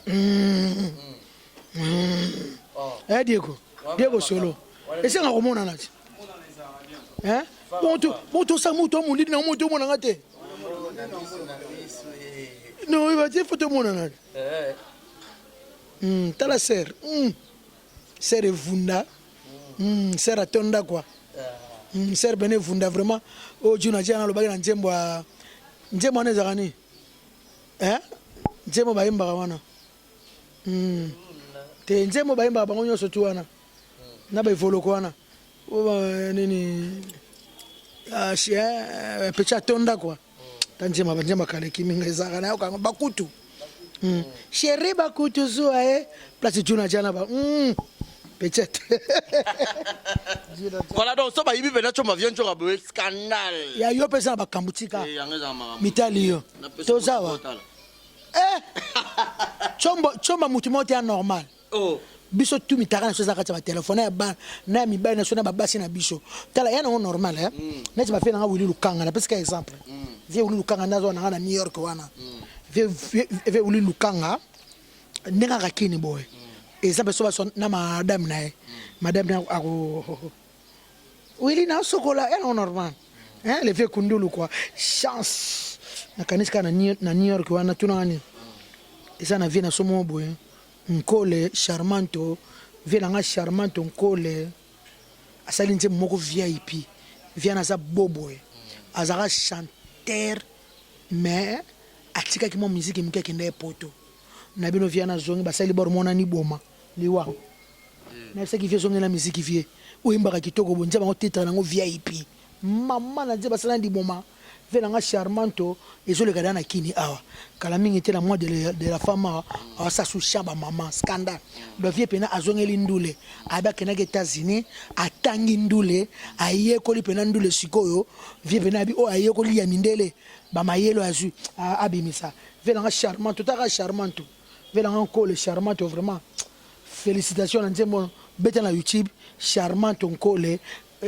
Mm. Mm. Eh, Diego, Diego solo. Esenga komonana ti. Eh? Moto osala moto amolili na moto omonanga te. Non, oyeba te faut tomonana. Hmm, tala sœur. Hmm. Sœur evunda. Hmm, sœur atonda quoi. Hmm, sœur bene evunda vraiment. Oyo Juna Jana alobaki na nzembo ya nzembo wana ezalaka nini? Eh? Nzembo bayembaka wana. Hmm. Te nzembo bayembaka bango nyonso tu wana. Na ba evoloko wana. Oyo nini? Ah, chien, petit atonda quoi. Ta nzembo ba nzembo kala ekimi nga ezalaka nayoka yango bakutu. Hmm. Chéri bakutu zuwa eh. Place Juna Jana ba. Hmm. Petit. Voilà donc so bayibi mpenza coma vieux ncoka boye scandale. Ya yo pesa na bakambu tika. Eh, yango ezala makambo. Mitali yo. Napesi Toza wa. kotala. Eh! Chombo chomba mutu moko te ya normal. Oh. Biso tout mitaka na biso eza kati ya ba telephone ya bana na ya mibali na biso na ba basi na biso. Tala ya nango normal eh. Neti ba vieux na nga Willy Lukanga na pesi ka exemple. Vieux Willy Lukanga nde azo na nga na New York wana. Vieux vieux Willy Lukanga ndenge kaka kini boye. Exemple so baso na madame na ye. Madame na ako Willy na sokola ya nango normal. Hein le vieux Kundulu quoi. Chance. Nakanisi kaka na New York wana tuna nga nini. Eza na vie na so moko boye. Nkole charmanto vie na nga charmanto nkole asali nzembo moko vip vie wana aza beau boye azalaka chanteur mais atikaki mwa miziki moke akenda ye poto na bino vie wana azongi basali bor monani boma liwa nayebisaki vie ezongela miziki vie oyembaka kitoko boye nzembo yango titre nango vip Maman na nzembo asala liboma vie na nga charmanto ezoleka deja na kini awa kala mingi te na mois de la femme awa awasa su chant ba maman scandale donc vie pena azongeli ndule abi akendaki Etats Unis atangi ndule ayekoli pena ndule sikoyo vie pena abi oyo ayekoli ya mindele ba mayele oyo azui abimisa vie na nga charmanto taka charmanto vie na nga nkole charmanto vraiment felicitations na nzembo beta na YouTube charmanto nkole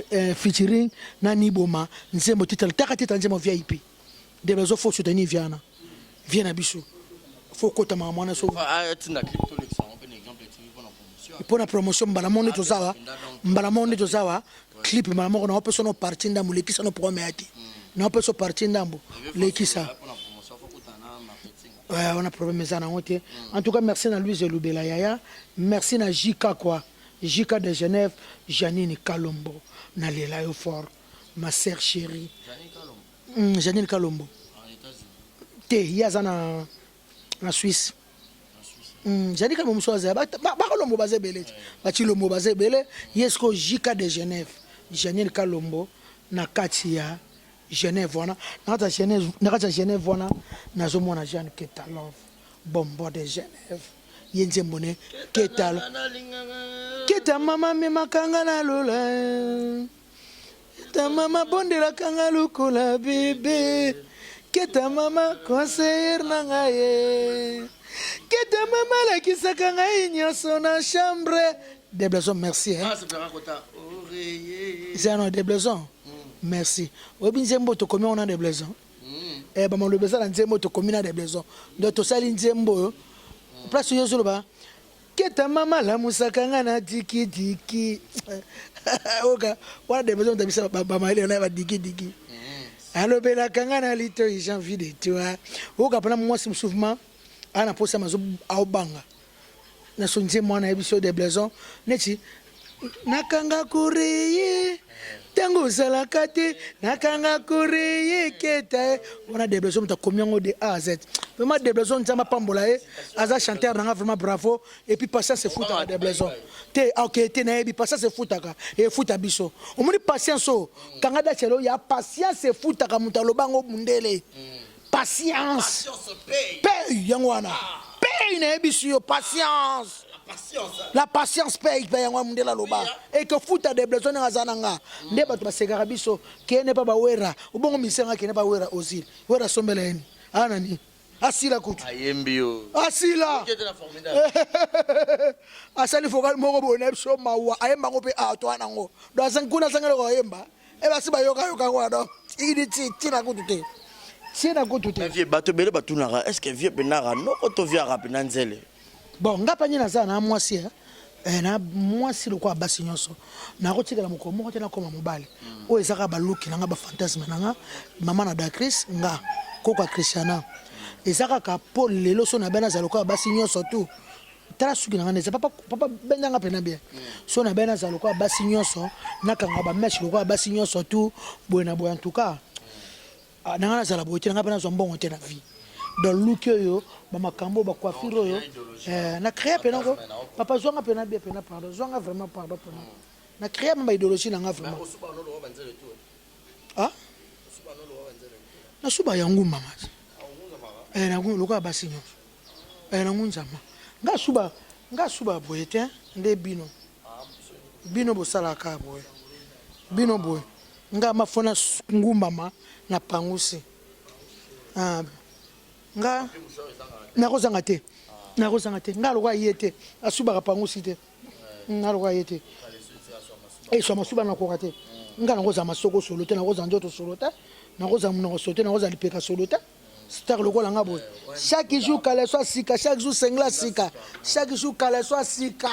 Eh, featuring na Niboma nzembo titre taka titre nzembo VIP de bazo faut soutenir viana vie na biso faut kota mama mwana so ah, tinda clip to lekisa ngo pe na exemple TV pona promotion pona promotion mbala moko nde tozawa mbala moko nde tozawa clip mbala moko na opesa no partie ndambo lekisa no programme ya te na opesa partie ndambo lekisa Ouais, on a problème eza nango te. En tout cas, merci na Louise Lubela yaya. Merci na JK quoi. JK de Genève, Janine Kalombo, na lela yo fort, ma sœur cherie. Janine Kalombo? Mm, Janine Kalombo. En États-Unis? Te, ye aza na na Suisse. Na Suisse. Mm, Janine Kalombo mosusu aza, ba ba Kalombo baza ebele. Ba Tshilombo baza ebele. Ye siko JK de Genève, Janine Kalombo na kati ya Genève wana, na kati ya Genève, na kati ya Genève wana nazomona Jeanne Ketalove. Bonbon de Genève ye nzembo ne keta keta mama memaka nga na lola keta mama bondelaka nga lokola bebe keta mama conseiller na ngai ye keta mama alakisaka ngai nyonso na chambre Deblaison merci hein. Zano Deblaison merci oyebi nzembo tokomi wana Deblaison Eh, ba maloba eza na nzembo tokomi na deblaison donc tosali nzembo oyo place oyo ozoloba keta mama lamusaka nga na dikidiki oka wana deblaison tabisa bamayele na badikidiki alobelaka nga na litoi j'ai envie de toi oka mpena mwasi mosusu ma ana mposa mazo aobanga na so nzembo wana yebi so deblaison neti nakanga koreye ntango ozalaka te nakanga koreye keta ye wana deblaison moto akomi yango de a à z vraiment deblaison nzambe apambola ye aza chanteur na nga vraiment bravo et puis patience efutaka deblaison te ok te nayebi patience efutaka efuta biso omoni patience oyo kanga dati elo ya patience efutaka moto aloba yango mundele Patience paye yango wana paye nayebisi yo patience la patience paye mpe yango mundele aloba ekofuta de blaison ndenge aza na nga nde bato basekaka biso kende pa bawera obongo misenga kende pa wera ozil wera asombela yeni ana nini asila kutu ayembi yo asila asali vocal moko boye na biso mawa ayemba yango mpe awa toa nango donc azangi kuna azangi eloko ayemba E basi bayoka yoka kwa donc ini ti tina kutu te. Tina kutu te. Vieux bato ebele batunaka est-ce que vieux pena aka noko to vieux aka pena nzele? Bon nga pa nini naza na mwasi hein. Eh, na mwasi lokola basi nyonso nakotikala mokolo moko te nakoma mobali mm. oyo eza kaka baluki na nga bafantasme na nga mama na dacris nga koko ya christiana eza kaka mpo lelo so na be nazala lokola basi nyonso tu tala suki na nga neza papa, papa benda nga mpena bien mm. so na be nazala lokola basi nyonso nakanga bameshe lokola basi nyonso tu boye na boye en tout cas Ah, na nga nazala boye te na nga mpe nazwa mbongo te na vie donc luki oyo bamakambo ba coiffure oyo eh, na créa mpena ko papa zwanga mpena bien mpena pardon zwanga vraiment pardon mpena na créa mpe ba idéologie na nga vraiment ah? nasuba ya ngumba mati eh, lokola basi nyonso eh, na ngunzama nga suba nga suba boye te nde bino Bino bosalaka boye bino boye nga mafona ngumbama na pangusi ah, nga nakozanga te nakozanga te nga lokola ye te asubaka pangusi te nga lokola ye te eswa masuba nakoka te nga nakozala masoko solo te nakozala nzoto solo te nakozala monoko solo te nakozala lipeka solo te star lokola nga boye chaque jour kaleso asika chaque jour sengla sika chaque jour kaleso asika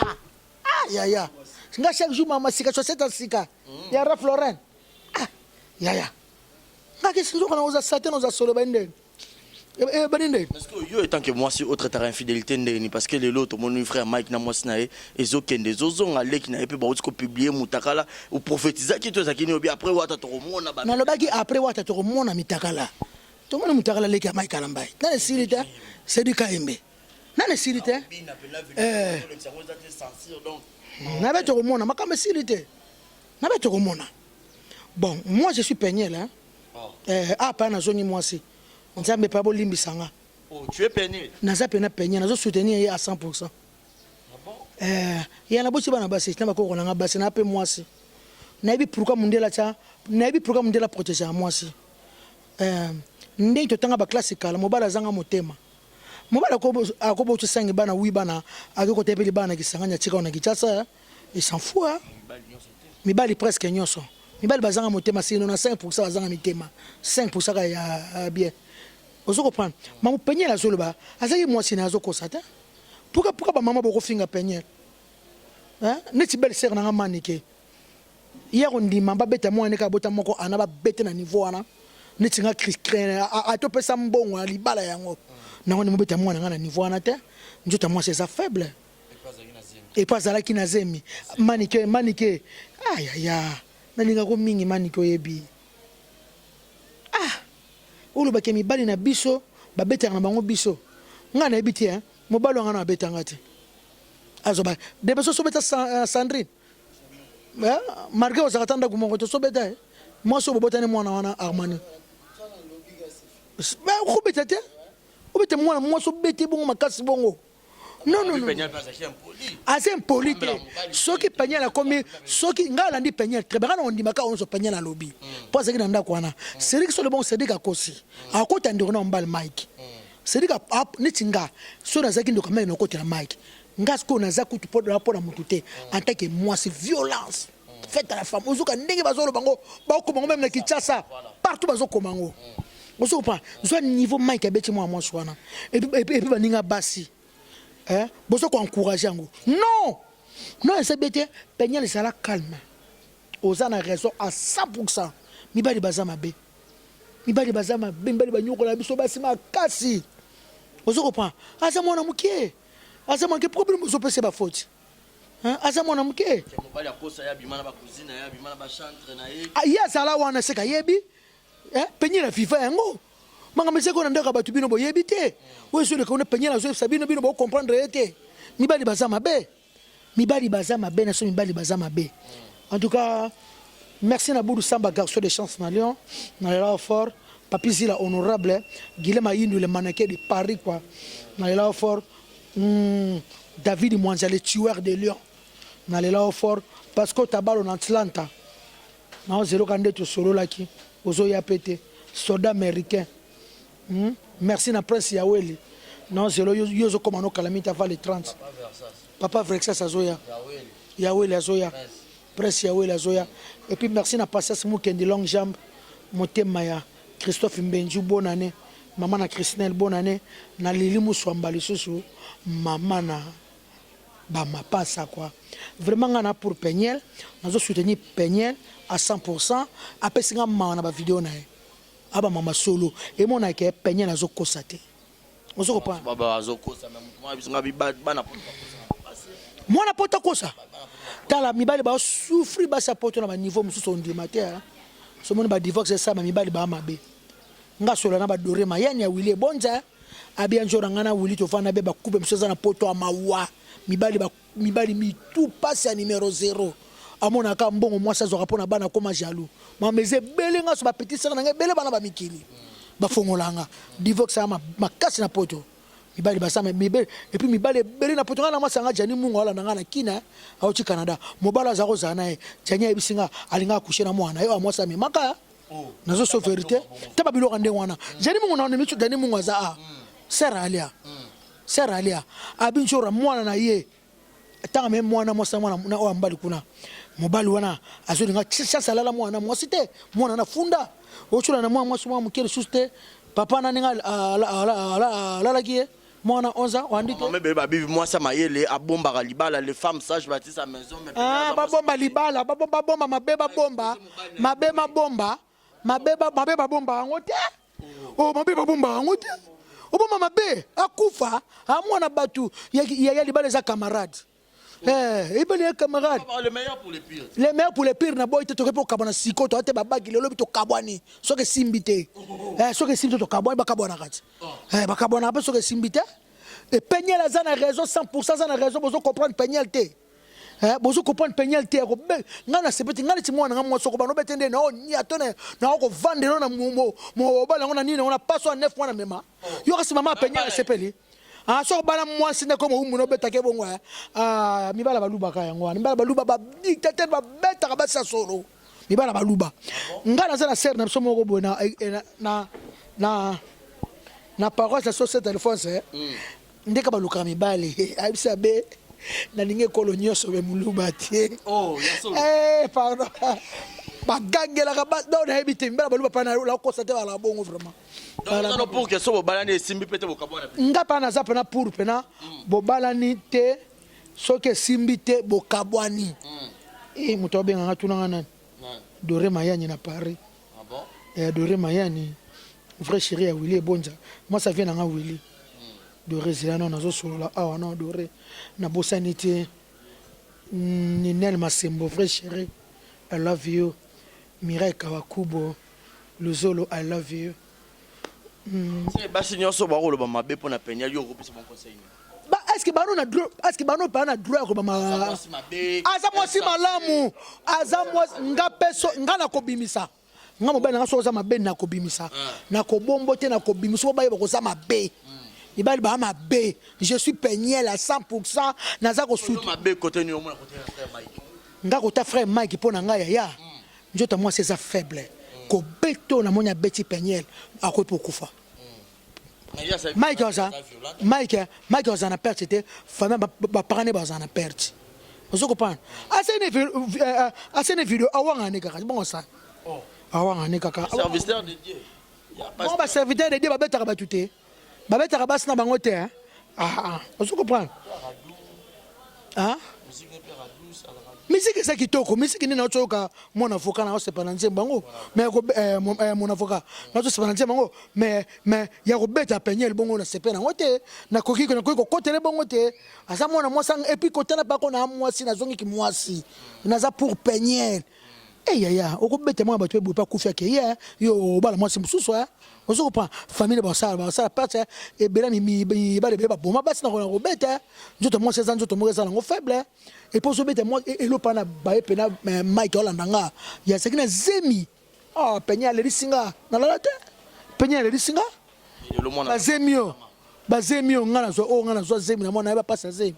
ah yaya nga chaque jour mama sika chaussette sika mm. ya Ralph Lauren ah yaya nga kisi nzoka na oza satan oza solo ba ndenge eh, bani ndenge parce que yo étant que mwasi o traitaka infidélité ndenge nini parce que lelo tomoni frère Mike na mwasi na ye ezokende ezozonga leki na ye mpe bauti kopublie mutakala oprophétisaki to ezalaki nini obi après wata tokomona nalobaki après wata tokomona mitakala tomoni mutakala leki ya Mike Kalambay nani esili te sedi kayembe nani esili te eh. nabe tokomona makambo esili te nabe tokomona bon moi je suis peignel hein? oh. eh, apa ah, nazongi mwasi nzambe mpe abolimbisa nga oh, tu es peignel naza pena peignel nazo soutenir ye à 100 ah eh, ya naboti bana basi na bakoko na nga basi na mpe mwasi nayebi pourquoi mundele atya nayebi pourquoi mundele aprotege ya mwasi eh, ndenge totanga baklase kala mobali azanga motema Mobali akobota sangi bana oui bana ake kota pe libala na Kisangani atika na Kinshasa il s'en fout hein. Mibali presque nyonso mibali bazanga motema sino na 5% bazanga mitema 5% kaka ya bien ozo comprendre mamu Peniel azoloba azalaki mwasi na azokosa te pourquoi pourquoi ba mama bokofinga Peniel hein neti belle sœur na nga Manike Ye akondima babeta mwana ne kaka bota moko ana babete na niveau wana neti nga atopesa mbongo ya libala yango nango nde mobeta mwana nga na niveau wana te nzoto ya mwasi eza faible epo azalaki na zemi manike manike ayaya nalingako mingi manike oyebi ah olobaki mibali na biso babetaka na bango biso ngai nayebi te mobali wanga na abetanga te azwa ba debe soso obeta euh, sandrine Eh, malgré ozalaka ata ndako moko te osobeta ye mwasi oyo bobotani mwana wana armani okobeta te obeta mwana mwasi obete bongo makasi bongo non non non aza impoli te soki peniel akomi soki ngai alandi peniel très bien ngai na ondimaka oyo nyonso peniel alobi mpo azalaki na ndako wana cedrik solo bongo cedrik akosi akota ndeko na mobali mike cedrik neti nga soki nazalaki ndeko mike nakotela mike Nga sikoyo naza kutu po na pona mutu te en tant que mwasi violence faite à la femme ozoka ndenge bazoloba ngo bakoma ngo meme na Kinshasa partout bazokoma ngo ozo comprendre zwa niveau Mike abeti mwana mwasi wana et puis baninga basi eh bozo ko encourager yango non non eza bete Peniel zala calme oza na raison à 100% mibali baza mabe mibali baza mabe mibali banyokola biso basi makasi ozo comprendre aza mwana mokie aza mwana pourquoi bino bozo pesa ba faute hein aza mwana muke mobali akosa ye abima na ba cousine na ye abima na ba chantre na ye ah, ye azala wana seka yebi hein penyela viva yango makambo ezaki na ndako ya bato bino boyebi te oyo ezoleka kuna penyela azoyebisa bino bino bocomprendre ye te mibali baza mabe mibali baza mabe na so mibali baza mabe en tout cas merci na Boudou Samba garçon de chance na Lyon na lela fort Papi Zila honorable Guilhem Ayindu le mannequin de Paris quoi na lela fort mm, David Mwanza le tueur de Lyon na lela fort parce que tabalo na Atlanta na ozeloka nde tosololaki ozoya pe te soldat américain hmm? merci na prince yaweli na zelo yo ozokoma no kala mingi avant le 30 papa vrexas azoya yaweli azoya prince yaweli azoya et puis merci na patience mukendi longue jambe motema ya christophe mbenju bonne année mama na christinel bonne année na lili muswamba lisusu mama na. Ba mapasa quoi. Vraiment nga na pour Peniel, nazo soutenir Peniel à 100%, apesi nga mawa na ba video na ye. Aba mama solo, emona ke Peniel azo kosa te. Ozo comprendre? Baba azo kosa mais mutu mwa biso nga bi bana poto bakosa na pasi. Mwana poto akosa. Tala mibali ba souffrir basi ya poto na ba niveau mosusu ondima te. Hein? Somoni ba divorce esama mibali ba mabe. Nga solo na ba dore mayani ya Willy Bonza. Abia nzora nga na Willy tofanda be ba couple mosusu eza na poto ya mawa. Mibali ba mibali mitu pasi ya numero zero. Amonaka mbongo mwasi azwaka mpo na bana akoma jaloux. Mama eza ebele nga so ba petit sœur na nga ebele bana ba mikili. Bafongola nga. Divorce ya makasi na poto. Mibali baza mibali et puis mibali ebele na poto nga na mwasi nga Gianni Mungu alanda nga na Kina auti Canada. Mobali aza kozala na ye. Gianni ayebisi nga alinga coucher na mwana ye oyo mwasi amemaka. Oh. Nazo so verite. Te ba biloko ndenge wana. Gianni Mungu na mitu Gianni Mungu aza a. Sœur Alia. Sœur Alia abi nzora mwana na ye tanga me mwana mwasi na mwana na oyo mobali kuna mobali wana azolinga chance alala mwana mwasi te mwana na funda otula na mwana mwasi mwa moke lisusu te papa na ndenge alalaki ye mwana 11 ans wandi te Mama babi mwasi ya mayele abombaka libala les femmes sages bâtissent sa maison mais ah, babomba libala babomba bomba mabe babomba mabe mabomba mabe mabe babomba yango te Oh, mabe babomba yango te obomba mabe akufa amwana bato ya libala eza camarade Eh, ebele ya camarade le meilleur pour le pire le meilleur pour le pire na boyi te tokoki mpe kokabwana sikoyo toa te babaki lelo bi tokabwani soki esimbi te eh, soki esimbi te tokabwani bakabwanaka ti eh, bakabwanaka mpe soki esimbi te e peniel aza na raison 100 aza na raison bozo comprendre peniel te Eh, bozo comprendre peniel te akobe nga na sepeti nga neti mwana nga mwasi okobanda obete nde na onya to na okovandela na mobali yango na nini yango na paso ya nef mwana mema yo kasi mama peniel asepeli ah soko bana mwasi nde komo umbu nobetaka ebongo eh. ah mibala balubaka yango wana mibala baluba ba dictateur babetaka basi ya solo mibala baluba nga naza na sere na biso moko boye na eh, na na na paroisse ya Saint Alphonse eh. Ndeka balukaka mibali ayebisi abe nalingi ekolo nyonso me muluba te oh, ya solo. Eh, pardon bagangelaka ba donc nayebi te mibala baluba pa nakosa te balaka bongo vraiment Donc, pour que so bobalani esimbi pe te bokabwana pe. Nga pa naza pena pour pena mm. bobalani te soki esimbi te bokabwani mm. Eh, moto abenga nga tuna nga nani Dore Mayani na Paris ah bon? Eh, Dore Mayani vrai chéri ya Willy Ebonza moi ça vient na nga Willy mm. Dore zela nao nazosolola awa nao Dore nabosani te mm, Ninel Masembo vrai chéri I love you Mireille Kawakubo Luzolo I love you mm. basi nyonso bakoloba mabe mpo na Peniel yo okopesa bon conseil nini ba est-ce que bano na droit est-ce que bano pa na droit ya kobama aza mwasi malamu aza mwasi nga peso nga nakobimisa nga mobali nanga soki oza mabe nakobimisa ah. nakobombo te nakobimisa po bayeba koza mabe hmm. mibali baa mabe je suis peniel à 100 naza kosutu nga kota frère mike mpo na ngai yaya hmm. nzoto ya mwasi eza faible hmm. kobeta oyo namoni abeti peniel akoki mpo okufa Mike aza Mike Mike aza na perte te famille ba parents ne baza na perte ozo comprendre asene euh, asene video awanga ne kaka bongo ça oh. awanga ne kaka serviteur de Dieu bon ba serviteur de Dieu babetaka batu te babetaka basi na bango te hein ah, ah. ozo comprendre ah Musique eza kitoko, musique nini nauti oyoka mon avocat na osepa na nzembo yango mais eh, eh, mon avocat na osepa na nzembo yango mais mais ya kobeta peniel bongo na sepe nango te nakoki nakoki kokotele bongo te aza mwana mwasi et puis kotala bako na mwasi nazongi ki mwasi naza pour peniel Eh yaya okobeta mwana bato eboye mpe akufi ake ye yo obala mwasi mosusu eh ozo comprendre famille basala basala perte ebele mibali ebele baboma basi na kobeta nzoto mwasi eza nzoto moko eza nango faible et puis ozobeta mwa elopa na baye pena eh, Mike olanda nga ya saki na zemi ah penye alelisi nga nalala te penye alelisi nga bazemi yo bazemi yo nga nazwa oyo oh, nga nazwa zemi na mwana ye bapasi ya zemi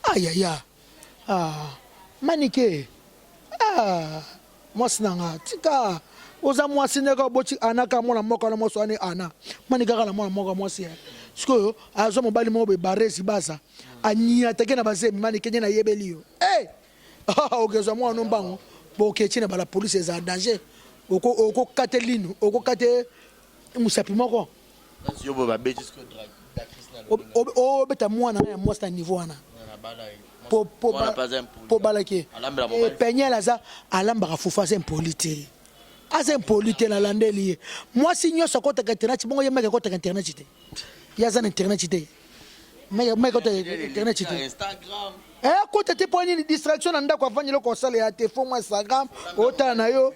ayaya ah manike ah mwasi na nga tika oza mwasi ndeke oboti ana kaka mwana moko na mwasi wana ana mani kaka na mwana moko ya mwasi ya sikoyo azwa mobali moko boye barezi baza anyatake na bazemi mani kenye nayebeli yo hey! Eh! okezwa mwana no mbango bokeci na bala polise ezala danger okokate linu okokate mosapi moko obeta mwana ya mwasi na niveau wana. Po balaki ye. Peniel aza alambaka fufu aza impoli te. Aza impoli te nalandeli ye. Mwasi nyonso akotaka internet bongo ye meke akotaka internet te. Ye aza na internet te. Meke meke akotaka internet te. Eh kota te po nini distraction na ndako avandi eloko osala ya te fo mwa Instagram otala na yo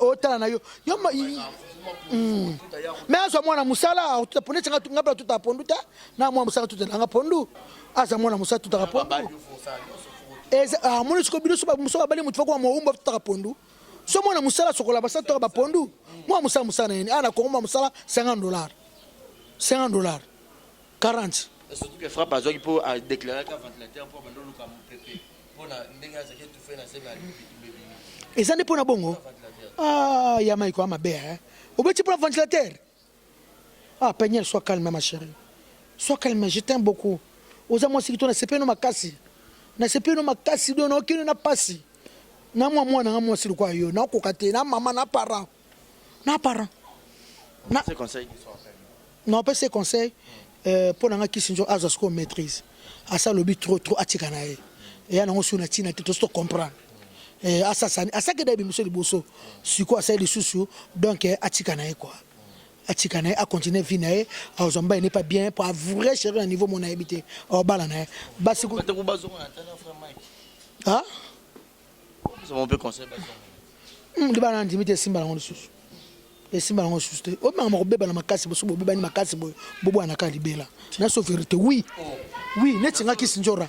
otala na yo yo hmm. mais azwa mwana mosala otuta pondu neti nga mpe atuta pondu te na mwana mosala atutela nga pondu aza mwana mosala atutaka pondu amoni sikoyo bino so babali motu fakoma moumba atutaka pondu so mwana mosala asokola basala atutaka bapondu mwana mosala mosala na yeni a na kongo mwana mosala 50 dollar 50 dollar 40. Surtout que frappe azwaki mpo a declaraka ventilateur mpo abanda oluka mopepe mpo na ndenge azalaki étouffe na zemi ya bitumba ebimi. Eza nde mpo na bongo? Ah ya Mike wa mabe hein. Obeti mpo na ventilateur? Ah Peniel sois calme ma chérie. Sois calme, je t'aime beaucoup. Oza mwasi kitoko nasepeli no makasi. Nasepeli no makasi donc naokende na pasi. Na mwa mwana nga mwasi lokola yo nakoka te na mama na parent. Na parent. Na conseil Na opesi ye conseil po na nga kisi nzo azwa sikoyo maitrise asi alobi trop trop atika na ye eya nango su na tina te tosi to comprendre eh, asasani asaki da ebimiso liboso sikoyo asali lisusu donc atika na ye quoi atika na ye a continuer vie na ye azwa mobali ne pas bien po a vrai chéri na niveau mona yebi te obala na ye basi ah Libala na ndimi te esimba nango lisusu esimba nango lisusu te obanga makobebana makasi boso bobebani makasi boye bobwana kaka libela naso verite oui oui neti nga kisi nzora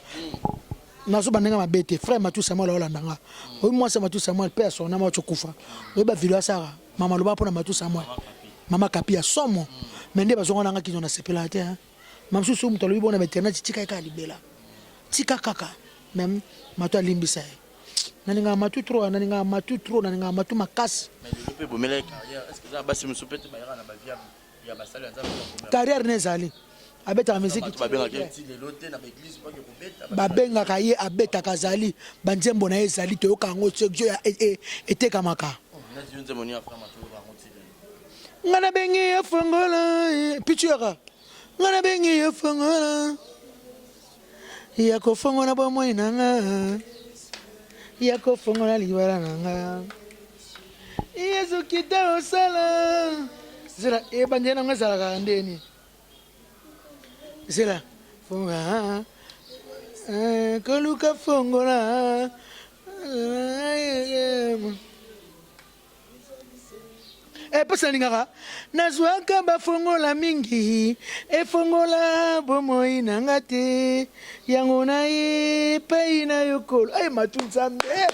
nazoba ndenge mabe te frère Matou Samuel aolanda nga oyi mwasi ya Matou Samuel pe ya sona ma okufa oyeba video asaka mama loba mpona Matou Samuel mama kapi ya somo me nde bazonga nanga kino nasepelaka te ma mosusu moto alobi bona ba internet tika ye kaka libela tika kaka meme Matou alimbisa ye nalingaka Matou trop nalingaka Matou trop nalingaka Matou makasi. Mais lelo pe ebomela ye carrière est ce que eza na basi mosusu pe te bayaka na ba vie ya basali ya nzambe carrière ne ezali abetaka miziki babengaka ye abetaka azali banzembo na ye ezali toyoka yango etekamaka nga nabengi ye fongola pichu yaka nga nabengi ye fongola Ya kofongola bomoi na nga Ya kofongola libala na nga Yesu kita osala Zela ebandeli nango ezalaka ndeni Zela fonga eh, koluka fongola Eh, mpasi nalingaka nazwaka bafongola mingi efongola bomoi na nga te yango na epai na yo kolo ay matu nzambe eh,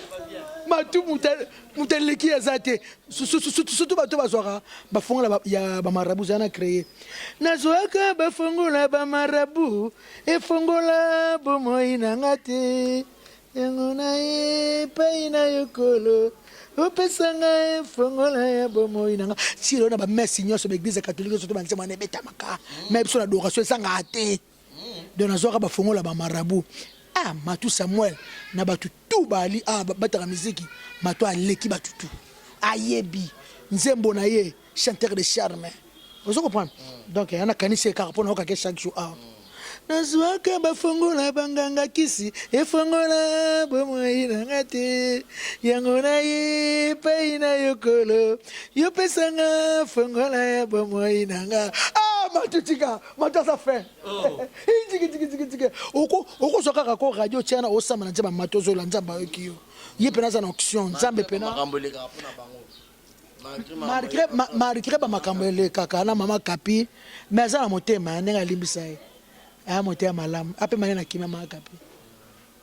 matu moto aleki aza te surtout bato bazwaka bafongola ya bamarabu zana créé nazwaka bafongola bamarabu efongola bomoi na nga te Yango na epai na yo kolo opesa ngai fongola ya bomoi na nga ti lelo na bamesi nyonso baeglise catholique nyonso to banzembo wana ebetamaka me biso na adoration ezangaka te donc nazwaka bafongola bamarabu ah matu samuel na bato tu bali ah bataka miziki matu aleki bato tu ayebi nzembo na ye chanteur de charme ozo comprendre donc ya nakanisi ye kaka mpo naokake chaque jour awa nazwaka bafongola banganga kisi efongola bomoi na nga te yango na ye epai na yo kolo yo pesanga fongola ya bomoi na nga ah matu tika matu aza fin oh. tiki okozwa kaka ko radio tiana osamba na nzemba matu ozola nzambe ayoki yo ye mpena aza na onction nzambe mpena Malgre malgre ba makambo elekaka na mama kapi mais aza na motema ya ndenge alimbisa ye aya motema malamu apema nde na kimia mama kapi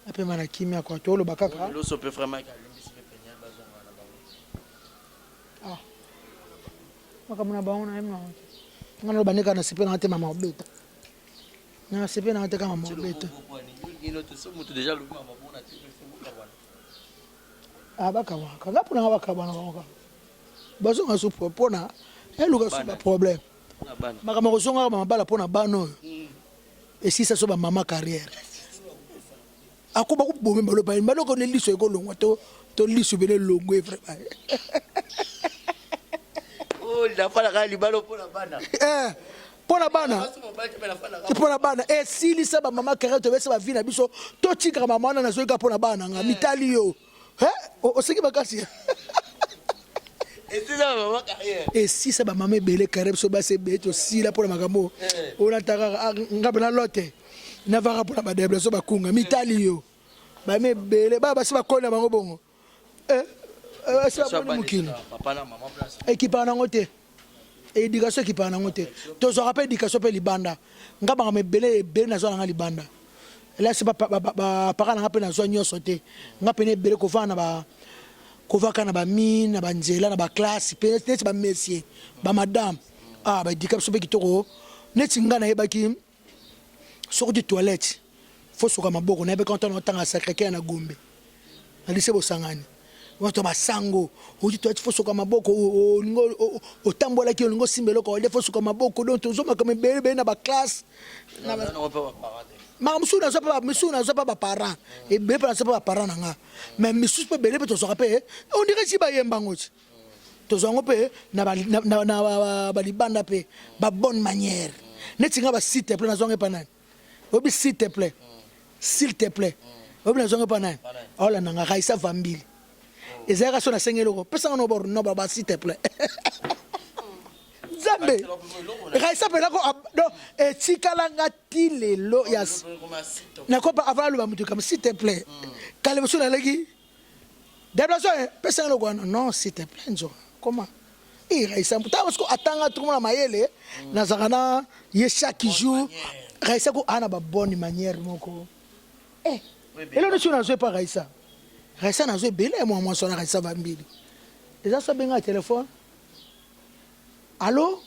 apema na kimia kwa toloba kaka Loso pe frère Mike alimbisi pe Peniel bazonga na bango. Ah makambo na bango nayebi nango te nga naloba nde kaka nasepela nanga te mama obeta nasepela nanga te kaka mama obeta Ah bakabwanaka nga pona nga bakabwana bango kaka bazonga su pona eluka su ba problème makambo kozongaka ba mabala pona bana oyo esisa so ba mama carrière ako bakobome baloba baloko ne liso ekolongwa to to liso bene elongwe vraiment oh, nafalaka libala mpona bana eh. Mpo na bana, mpo na bana esilisa ba mama carrière, tobesa ba vie na biso, totikaka mama wana. Nazoyika mpo na bana na nga. Mitali yo, oseki makasi. Esisa bamama ebele carrière. Biso basi ebele tosila mpo na makambo oyo. Natakaka nga mpe nalote navaka mpo na badeble so bakunga. Mitali yo, bama ebele baya basi bakoli na bango bongo, esi bamoni mokili. Ekipaka nango te, éducation ekipaka nango te. Tozwaka mpe éducation mpe libanda. Nga makambo ebele ebele nazwa nanga libanda. Elasi bapaka nanga mpe nazwa nyonso te. Nga pene ebele kovanda na kovaka na bamine, na banzela, na baclasse mpe neti bamessier, bamadame, ah, baéduquer biso mpe kitoko. Neti nga nayebaki soki ti toilette fo soka maboko. Nayebaki ntano otanga Sacré-Cœur na Gombe, na lycée Bosangani wato basango. Oti toilette, fo soka maboko. Olingo otambolaki, olingo osimba eloko olia, fo soka maboko. Donc tozwa makambo ebele ebele na baclasse. Makambo mosusu nazwa mpe, misusu nazwa mpe baparent ebele, mpe nazwa mpe baparent na nga. Mais misusu mpe ebele mpe tozwaka mpe, on dirait si bayembango ti tozwa yango mpe na balibanda mpe babonne manière. Neti nga ba s'il te plaît, nazwanga epa nani? Oyebi s'il te plaît, s'il te plaît, oyebi nazwanga epa nani? Aolanda nga Raisa Vambili. Ezalaka so nasengi eloko, pesanga no bor no ba s'il te plaît. Nzambe, Raisa mpena ko donc etikalanga ti lelo ya nakopa. Avant aloba motu kama s'il te plaît, kale mosusu naleki déplacement, pesanga eloko wana. Non, s'il te plaît, nzoka comment Raisa ntango parce que atanga trop na mayele, nazalaka na ye chaque jour. Raisa ko aa na babonne manière moko. Eloko nyonso nazwa epa Raisa, Raisa nazwa ebele. Mwa mwasi wana Raisa Vambili eza so abenga telefone: "Allo,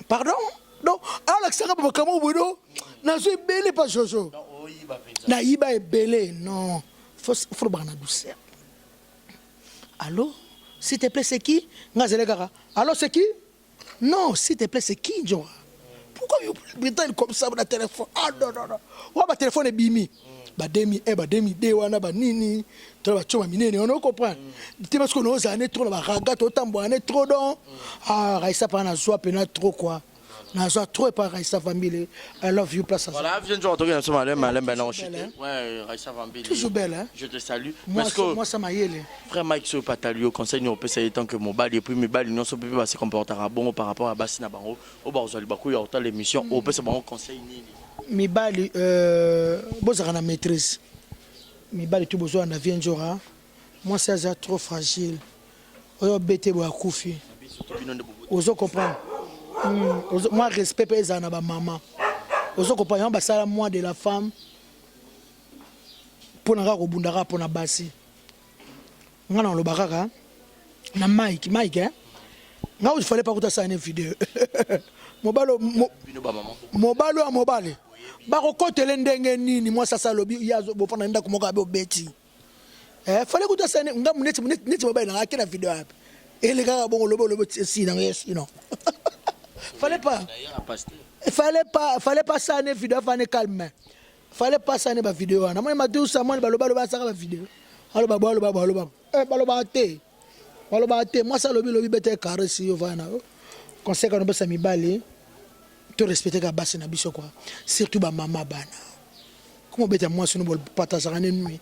pardon." Donc alakisaka makambo boye. Do nazwa ebele pa Jojo, nayiba ebele. Non, faut lobaka na douceur: "Allo, s'il te plaît, c'est qui?" Nga azali kaka: "Allo, c'est qui?" "Non, s'il te plaît, c'est qui?" Njoka, pourquoi vous brutal comme ça na téléphone? Ah non, non, non, wa batelefone ebimi ba 2001, ba 2002 wana, banini to batioma minene wana, ocomprendre te? Parce que nozala ne trop na baraga, totambola ne trop. Donc ah, Raisa mpaka nazwa pena trop quoi, nazwa trop epa Raisa Vambile. I love you, place. Voilà, viens de retourner dans Malembe, Malembe, non, ouais, Raisa Vambile. Toujours belle, hein? Je te salue. Moi, que, moi ça m'a yélé. Frère Mike, so patali au conseil, nous opesa tant que mobali et puis mibali non so pepe ba se comportera bon par rapport à basi na bango. O ba ozali ba kuya ota l'émission, o pesa bango conseil nini? Mibali, bozaka na maîtrise. Mibali tu bozwa na vie nzora. Moi c'est aza trop fragile. Oyo bete bo akufi. Ozo comprendre? Moi respect pe ezala na ba maman. Ozo comprendre? Yango basala mois de la femme mpo na kaka kobunda kaka mpo na basi. Nga na oloba kaka na Mike, Mike, eh? Nga oyo fallait pas kuta sala ne video. Mobali, mobali oyo ya mobali bakokotele ndenge nini? Mwasi asa alobi ye bofanda ndako moko abe obeti. Fallait kuta sala nga neti mobali nanga ake na video yape elekaka bongo. Olobi, olobi esi nango esi. Non, fallait pas, fallait pas, fallait pas sala ne video. Afane calme, fallait pas sala ne bavideo wana. Moni matusa moni baloba aloba asaka bavideo, aloba bo, aloba bo, aloba balobaka te, balobaka te. Mwasi alobi lobi bete caresse yo vana na yo. Conseil kana opesa mibali: to respecte kaka basi na biso quoi, surtout bamama bana. Koma obeta mwasi no, bopartageaka ne nuit.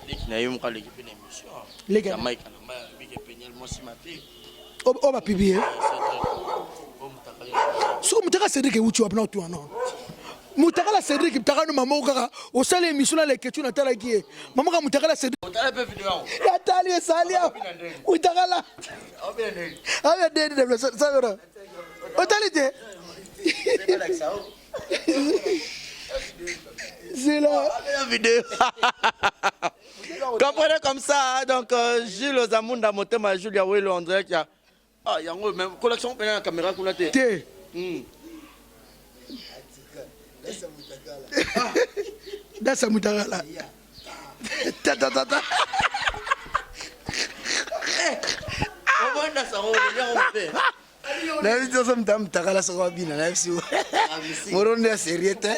Leki na ye moko aleki mpe na émission. Leki ya Mike Alamba alobiki Peniel mwasi mabe. Oyo bapublier soki mutaka Cédrik ewuti wapi? Na otuna nono mutakala Cédrik, mutakala no mama kaka osali émission na Leketu, natalaki ye mama kaka mutakala Cédrik. Natali esali awa mutakala awa ndeni otali te. C'est là. Vidéo. Comprenez comme ça, hein? Donc Jules Ozamunda Motema, Julia Welo André qui a ah yango même collection pena na caméra kuna te. Te. Dasa mutakala. Ta ta ta ta. Obanda sango yango mpe. Nayebi te, oso mutu mutakala soko abina, nayebi si morondo ya serie te.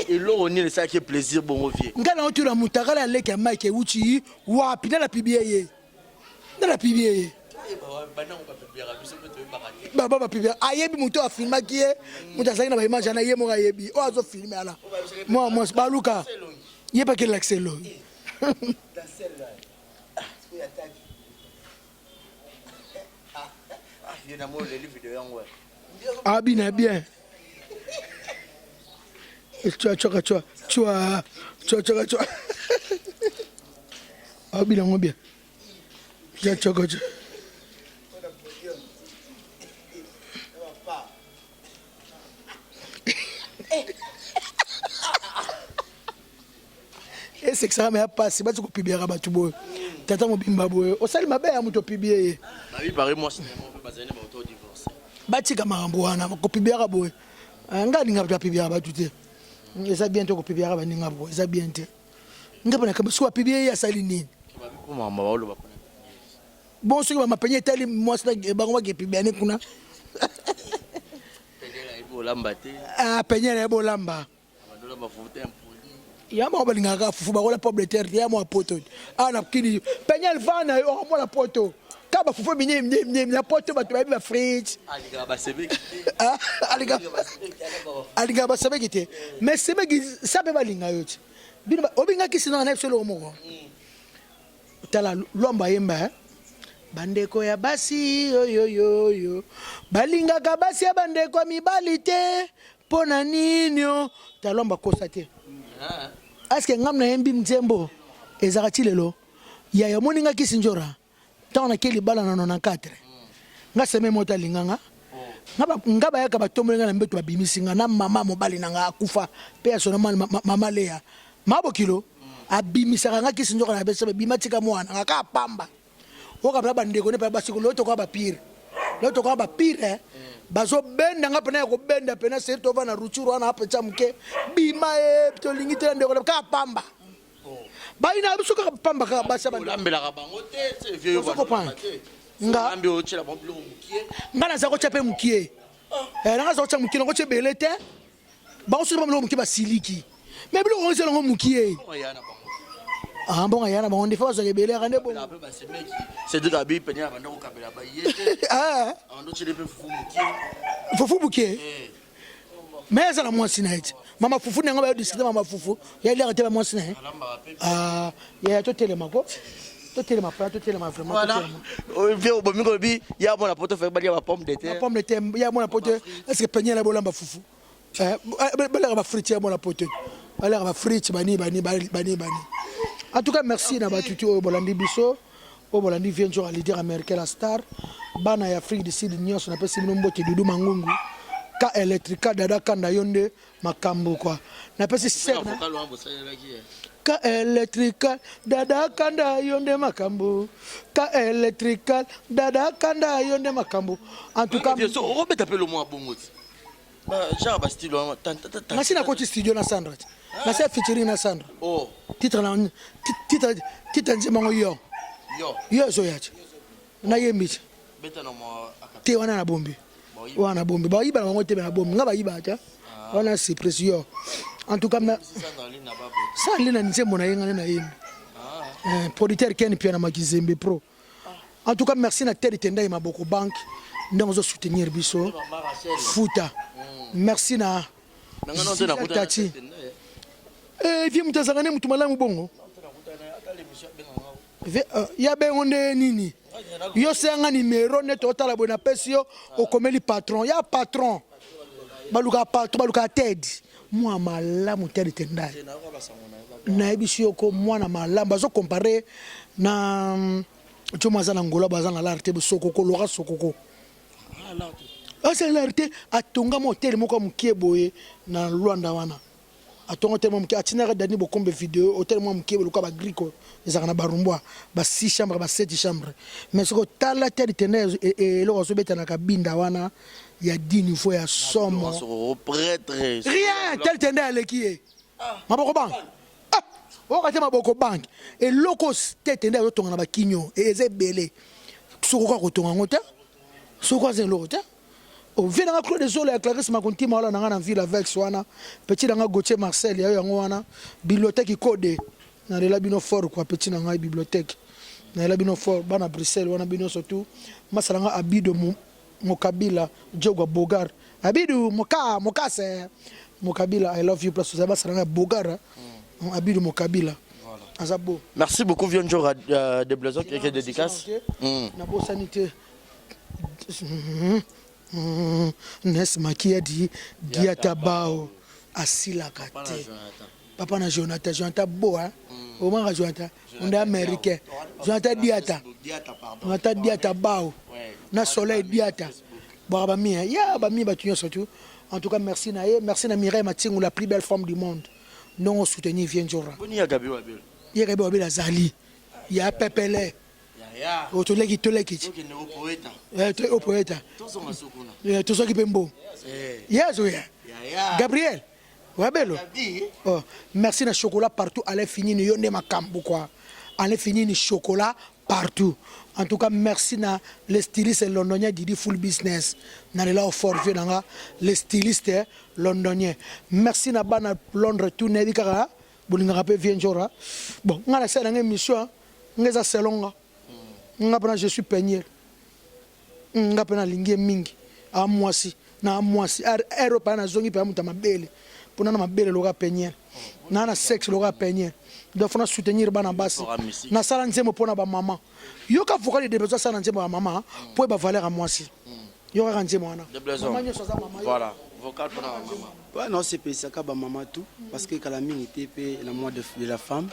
Eloko nini esalaki plaisir bongo, vie? Nga na otuna mutakala ya leki ya Mike ewuti wapi? Nana publier ye, nana publier ye. Baba bapibia ayebi moto afilmaki ye, moto azalaki na baimage wana ye moko ayebi oyo azofilme ala mwa mwasi baluka ye mpe akelakisa elongi. Abina bien. Chua chua chua chua chua chua chua. Abina ngo bien. Chua chua chua. Esekisaka me ya pasi bati kopibiaka bato boye tata mobimba boye osali mabe ya moto opibie ye. Batika makambo wana kopibiaka boye. Eh, nga alinga bato bapibiaka bato te, eza bien te kopibiaka baninga boye, eza bien te. Nga mpe nakambi soki bapibie ye asali nini? Bon soki bamapenye etali mwasi na bango bakepibiane kuna. Penyela ye bolamba. Ya bango balingaka kaka fufu, bakola pomme de terre te ya mwa poto awa na kini peniel vana yo okomona poto kaka bafufu mingi na poto bato bayebi bafrite alingaka basemeki te mais semeki sa mpe balinga yo ti bino obingaki sino na biso eloko moko tala lwambo ayemba eh? Bandeko ya basi oyoyoyo balingaka basi ya bandeko ya mibali te mpo na nini o talwambo akosa te aske ngam nayembi nzembo ezalaka ti lelo yaya omoni nga kisi njora ntango nake libala na 94 nga seme moto alinga nga nga bayaka batomboli nga na mbeto babimisi nga na mama mobali na nga akufa mpe ya sona mama Lea mabokilo abimisaka nga kisi nzoka na besa bima tika mwana nga kaka pamba oka bla bandeko ne pa basi ko loto kwa ba pire loto kwa ba pire eh. Bazobenda nga pena ya kobenda pena seri tova na ruchuru wana apecha moke bima e tolingi te na ndeko na kaka pamba bayina biso kaka pamba kaka basi ya bandeko. Olambelaka bango te, se vieux yo Ozo comprendre te. Nga Olambi otyela bango biloko mokie. Nga naza kotya mpe mokie. Eh, nanga naza kotya mokie, nakotya ebele te. Bango soki biloko mokie basiliki. Mais biloko yango ezala yango mokie. Ah bon aya na bango nde fa bazwaka ebele yaka nde bongo. Cédric abi penya na banda kokabela ba ye te. Ah. Ando tshele pe fufu mokie. Fufu mokie. Mais aza na mwasi na ye te. Mama fufu na yango bayo discuter mama fufu. Ya liaka te ba mwasi na ye. Ah, ya totelema ko. Totelema pa totelema vraiment Voilà. totelema. Vieux obomi kolobi ya mwana poto fe balia ba pomme de terre. Ba pomme de terre ya mwana poto est-ce que penya na bolamba fufu? Eh, balaka ba frites ya mwana poto. Balaka ba frites bani bani bani bani. En tout cas merci na batuti oyo bolandi biso. Oyo bolandi vieux Nzora leader américain la star. Bana ya Afrique du Sud nyonso napesi bino mbote Doudou Mangungu. Ka Electrica Dada Kanda yo nde makambo quoi. Napesi sœur na Ka Electrica Dada Kanda yo nde makambo. Ka Electrica Dada Kanda yo nde makambo. En tout cas obeta pe lomo bongo ti. Ba genre ba style wana tan tan tan. Nasi nakoti studio na Sandra. Nasi featuring na Sandra. Oh. Titre na titre titre nzembo yango yo. Yo. Yo ezoya ti. Nayembi ti. Beta na mwa te wana na bombi. Wana na bombi. Bayiba na bango te na bombi. Nga bayiba te. Wana surprise yo. En tout cas na Sandra na nzembo na ye nga na yembi. Eh, producteur Ken Piana Makizembe Pro. En tout cas merci na Ted Tendai Maboko Bank ndenge ozo soutenir biso futa. Merci na Tati. Eh vieux mutu azalaka nde mutu malamu bongo. Ya bengo nde nini? Yo senga numero nde totala boye napesi yo okomeli patron. Ya patron. Baluka patron, baluka Ted. Mwa malamu Ted Tendai. Nayebisi yo ko mwana malamu bazo comparer na Jomo aza na Angola baza na lar te sokoko Laura sokoko. Aza na lar te atonga mwa hotel moko ya mokie boye na Luanda wana. Atonga hotel mwa mokie atindaka Dani Bokombe video hotel mwa mokie lokola ba griko ezalaka na Barumbwa ba 6 chambres ba 7 chambres. Mais soko tala Ted Tendai eloko azobeta na Kabinda wana ya 10 niveau ya somo. Rien Ted Tendai aleki ye. Maboko banque. Ah! Oyoka te maboko banque. Eloko tete nde azotonga na bakinyo eza ebele. Soki okoka kotonga yango te, soki aza eloko te. Ovie nanga Claude Zola ya Clarisse Makuntima wala nanga na ville avec wana. Petit nanga Gauthier Marcel ya yango wana. Bibliothèque Code. Nalela bino fort quoi petit na ngai bibliothèque. Nayela bino fort bana Bruxelles wana bino nyonso tout. Masala nga Abido Mokabila Djogwa Bogar. Abidu Moka Mokase Mokabila I love you place ozali basala nga Bogar. Mm. Abidu Mokabila. Aza beau. Merci beaucoup Vieux Ndjora euh, de Blason qui est dédicace. Mm. Nabosani te. Nes Makiadi Diata Bao asilaka te. Papa na Jonathan, Jonathan beau hein. Mm. Omaka Jonathan, on est américain. Jonathan Diata. Jonathan Diata Bao. Na Soleil Diata. Baka ba mi, ya ba mi batu nyonso tout. En tout cas, merci na ye, merci na Mireille Matingu, la plus belle femme du monde. Non, on soutenir Vieux Ndjora. Boni ya Gabi Wabel. Ya Gabi Wabel azali. Ya Pepele. Oh, toleki toleki eh, opoeta eh, tozwaki mpe mbongo eh. ye azoya gabriel wabelo oh, merci na chocolat partout alain finini yo nde makambo quoi alain finini chocolat partout en tout cas merci na le styliste londonien didi full business na lela au fort vieux nanga le styliste londonien merci na bana londres tout nayebi kaka bolingaka mpe vieux njora bon nga nasala nanga émission Nga eza selon nga. Nga pena je suis peniel. Nga pena nalingi ye mingi. A mwasi na mwasi heure pa nazongi pa muta mabele. Pona na mabele loka peniel. Na na sexe loka peniel. Donc faut na soutenir bana basi. Na sala nzembo pona ba maman. Yoka vocal de besoin sala nzembo ya maman po ba valeur ya mwasi. Yoka ka nzembo wana. Maman nyoso aza maman. Voilà. Vocal pona ba maman. Ouais, non, c'est pesaka ba maman tout parce que kala mingi te pe la mois de, de la femme.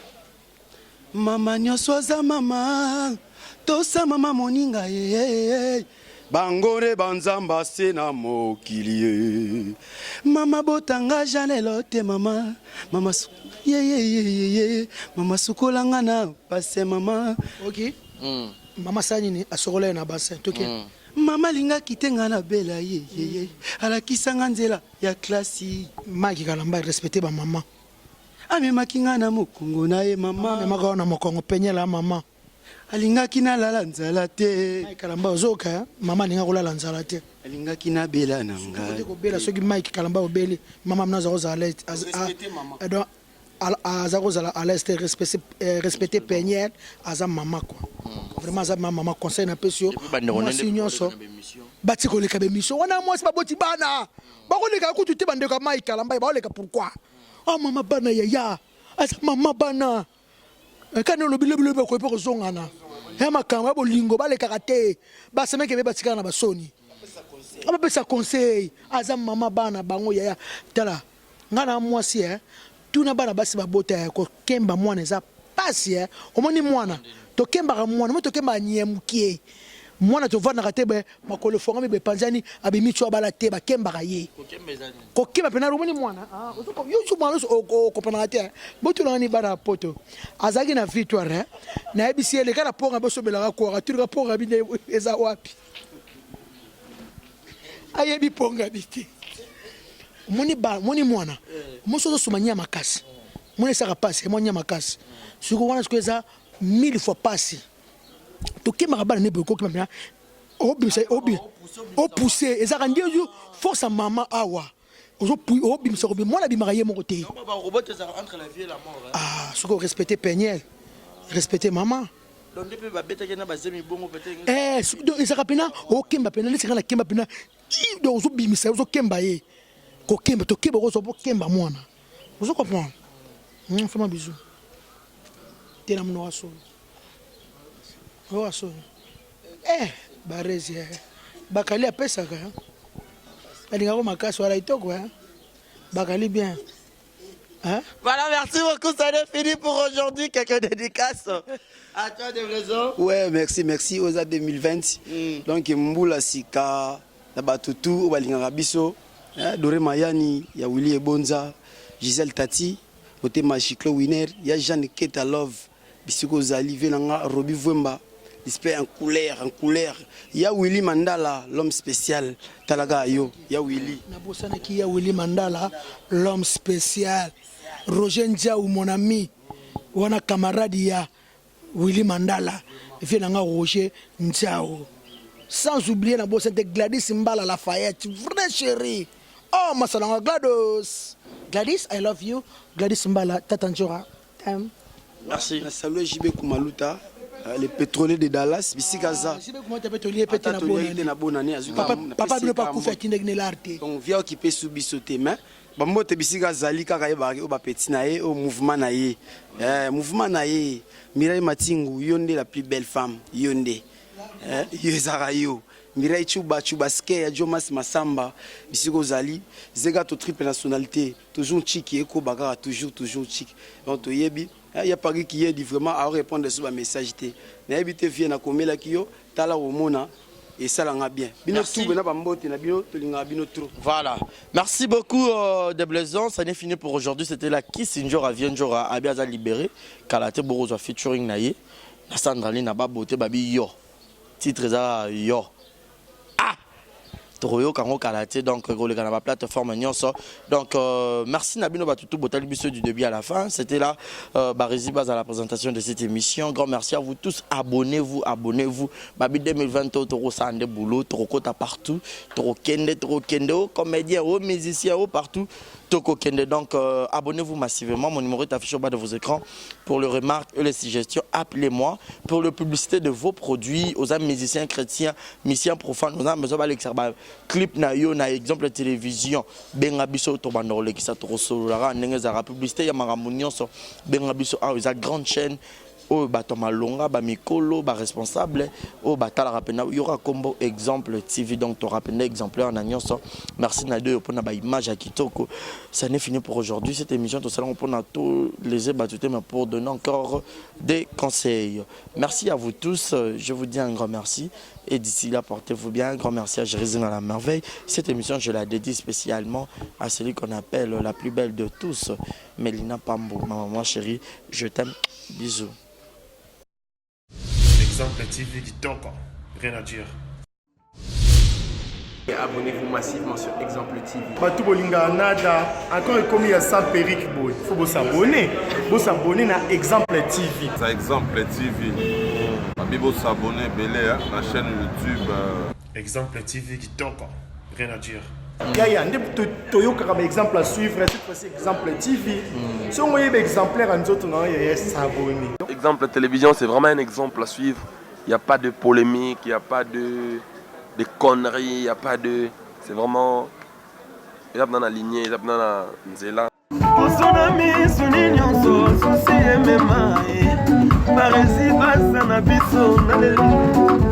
Mama nioso aza mama tosa mama moninga ye bango nde banzamba se na mokili ye mama botanga janelo te mama mama ye ye ye ye ye mama sukola nga na bassin mama ok mm. mama asala nini asokola ye na bassin toke mm. mama alingaki te nga na bela ye ye ye alakisa nga nzela ya klasi maki kalamba respecte ba mama Amemaki nga na mokongo na ye mama. Amemaka yo na mokongo peniel ah mama. Alingaki nalala nzala te. Mike Kalamba ozoyoka eh? Mama alinga kolala nzala te. Alingaki nabela na ngai. Soki kobela soki Mike Kalamba obeli mama mna aza kozala eh, donc aza kozala à l'aise te respecter eh, respecter peniel aza mama quoi. Hmm. Vraiment aza mama conseil na pesi yo. Mwasi nyonso bati koleka bemission wana mwasi baboti bana bakoleka kutu te bandeko ya Mike Kalamba bakoleka pourquoi? Ah mama bana yaya aza mama bana eh, kani olobi lobi lobi bakoki mpe kozongana ya makambo ya bolingo balekaka te basemeke be batikala na basoni abapesa conseil aza mama bana bango yaya tala ngai na mwasi eh, tuna bana basi babota ya kokemba mwana eza pasi eh. Omoni mwana tokembaka mwana moi tokembaka nye mukie mwana tovandaka te be makolo efongami be epanzani abimi tso abala te bakembaka ye kokemba pena omoni mwana ah, yo so mwana okopanaka te eh. botulanga ni bana poto azalaki na victoire eh. nayebisi ye leka na ponga bosombelaka kwaka tulika ponga bine eza wapi ayebi ponga bi te omoni ba omoni mwana omoni ozosuma nya makasi omoni esaka pasi emwa nya makasi sikoyo wana sikoyo eza mille fois pasi tokemaka bana ne boye kokema mpena obimisa opousse ezalaka nde yo force ya mama awa obimisa kobi mwana abimaka ye moko te ah, soki orespecte peniel respecte mama eh, ezalaka mpena okemba mpena neti nga nakemba mpena donc ozobimisa ozokemba ye kokemba tokemba okozwa bokemba mwana ozo comprendre hmm, fais-moi bisou te na monoko ya solo oyoka solo eh barezi eh. bakali apesaka eh. alingako makasi wala kitoko eh. bakali bien Hein? Voilà, merci beaucoup. Ça est fini pour aujourd'hui. Quelques dédicaces à toi de raison. Ouais, merci, merci. Oza 2020. Mm. Donc, Mbula Sika, na batutu, obalingaka biso. Hein, Doré Mayani, ya Willy Ebonza, Gisèle Tati, motema Chiclo Winner, ya Jeanne Keta Love, bisika ozali, vie na nga Roby Vwemba, display en couleur, en couleur. Ya Willy Mandala, l'homme spécial. Talaka yo, ya Willy. Nabosanaki ya Willy Mandala, l'homme spécial. Roger Ndiaou, mon ami. Wana camarade ya Willy Mandala. Vie na nga Roger Ndiaou. Sans oublier nabosani te Gladys Mbala Lafayette, vraie chérie. Oh masala nga Gladys. Gladys, I love you. Gladys Mbala, Tata Ndjora. Merci. Na salue JB Kumaluta. Le pétrolier de Dallas bisika aza. Ata toliaki te na bonne année azwi Papa papa bino pa kufa atindaki ne lar te. Donc vieux okipe su biso te mais ba mbote bisika azali kaka yebaka oyo ba petit na ye oyo mouvement na ye eh, mouvement na ye Mireille Matingu yo nde la plus belle femme yo nde eh, yo ezaka yo Mireille Chuba Chubaske ya Jomas Masamba bisika ozali zega to triple nationalité toujours chiki ekoba kaka toujours toujours chiki donc toyebi Eh, ya Paris Kiyedi vraiment a répondre sur ba message te. Nayebi te vie na komelaki yo tala omona esala nga bien. Bino tout na ba mbote na bino tolingaka bino trop. Voilà. Merci beaucoup euh, de Blaison. Ça n'est fini pour aujourd'hui. C'était la Kiss Njora Vieux Njora Abi aza libéré. Kalate Borozo featuring na ye. Na Sandra na ba beauté babi yo. Titre eza yo. Ah! Tokoyoka yango kala te donc ekoleka na ba plateforme nyonso. Donc euh, merci na bino bato tout botali biso du début à la fin. C'était là euh, Barezi Baz à la présentation de cette émission. Grand merci à vous tous. Abonnez-vous, abonnez-vous. Babi 2020 tokosala nde boulot, tokokota partout, tokokende, tokokende au comédien, au musicien, au partout. Tokokende. Donc euh, abonnez-vous massivement. Mon numéro est affiché au bas de vos écrans. Pour les remarques et les suggestions, appelez-moi. Pour la publicité de vos produits, aux amis musiciens chrétiens, musiciens profanes, aux amis besoin ba clip na yo na exemple télévision, benga biso to banda kolekisa tokosololaka ndenge ezalaka publicité ya makambo nyonso, benga biso awa eza grande chaîne oyo bato ya malonga bamikolo baresponsable oyo batalaka mpenza yoka kombo exemple tv donc toka mpenza exemplaire na nyonso merci na doyo mpona baimage ya kitoko ça n'est fini pour aujourd'hui cette émission tosalango mpona tolese bato te mais pour donner encore des conseils merci à vous tous je vous dis un grand merci et d'ici là portez-vous bien un grand merci à Jérémy à la merveille cette émission je la dédie spécialement à celui qu'on appelle la plus belle de tous Melina Pambo ma maman chérie je t'aime bisous. Exemple TV kitoko, rien à dire. Abonnez-vous massivement sur Exemple TV. Bato bolingaka nada encore ekomi ya sans perruque boye faut bosabone bosabone na Exemple TV. Ça Exemple TV. Babi bosabone ebele na chaîne YouTube. Exemple TV kitoko, rien à dire. Yaya nde toyokaka ba exemple à suivre cette fois-ci Exemple TV. Soki oyebi exemplaire ya nzoto na yo yaya s'abonner. Exemple télévision c'est vraiment un exemple à suivre. Il n'y a pas de polémique, il n'y a pas de, de conneries, il n'y a pas de. C'est vraiment. Eza na lignée, eza na nzela. Poso na miso ni nyonso susi emema ye barezi baza na biso na lelo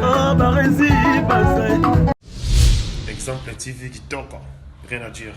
ah, barezi baza Exemple TV kitoko, rien à dire.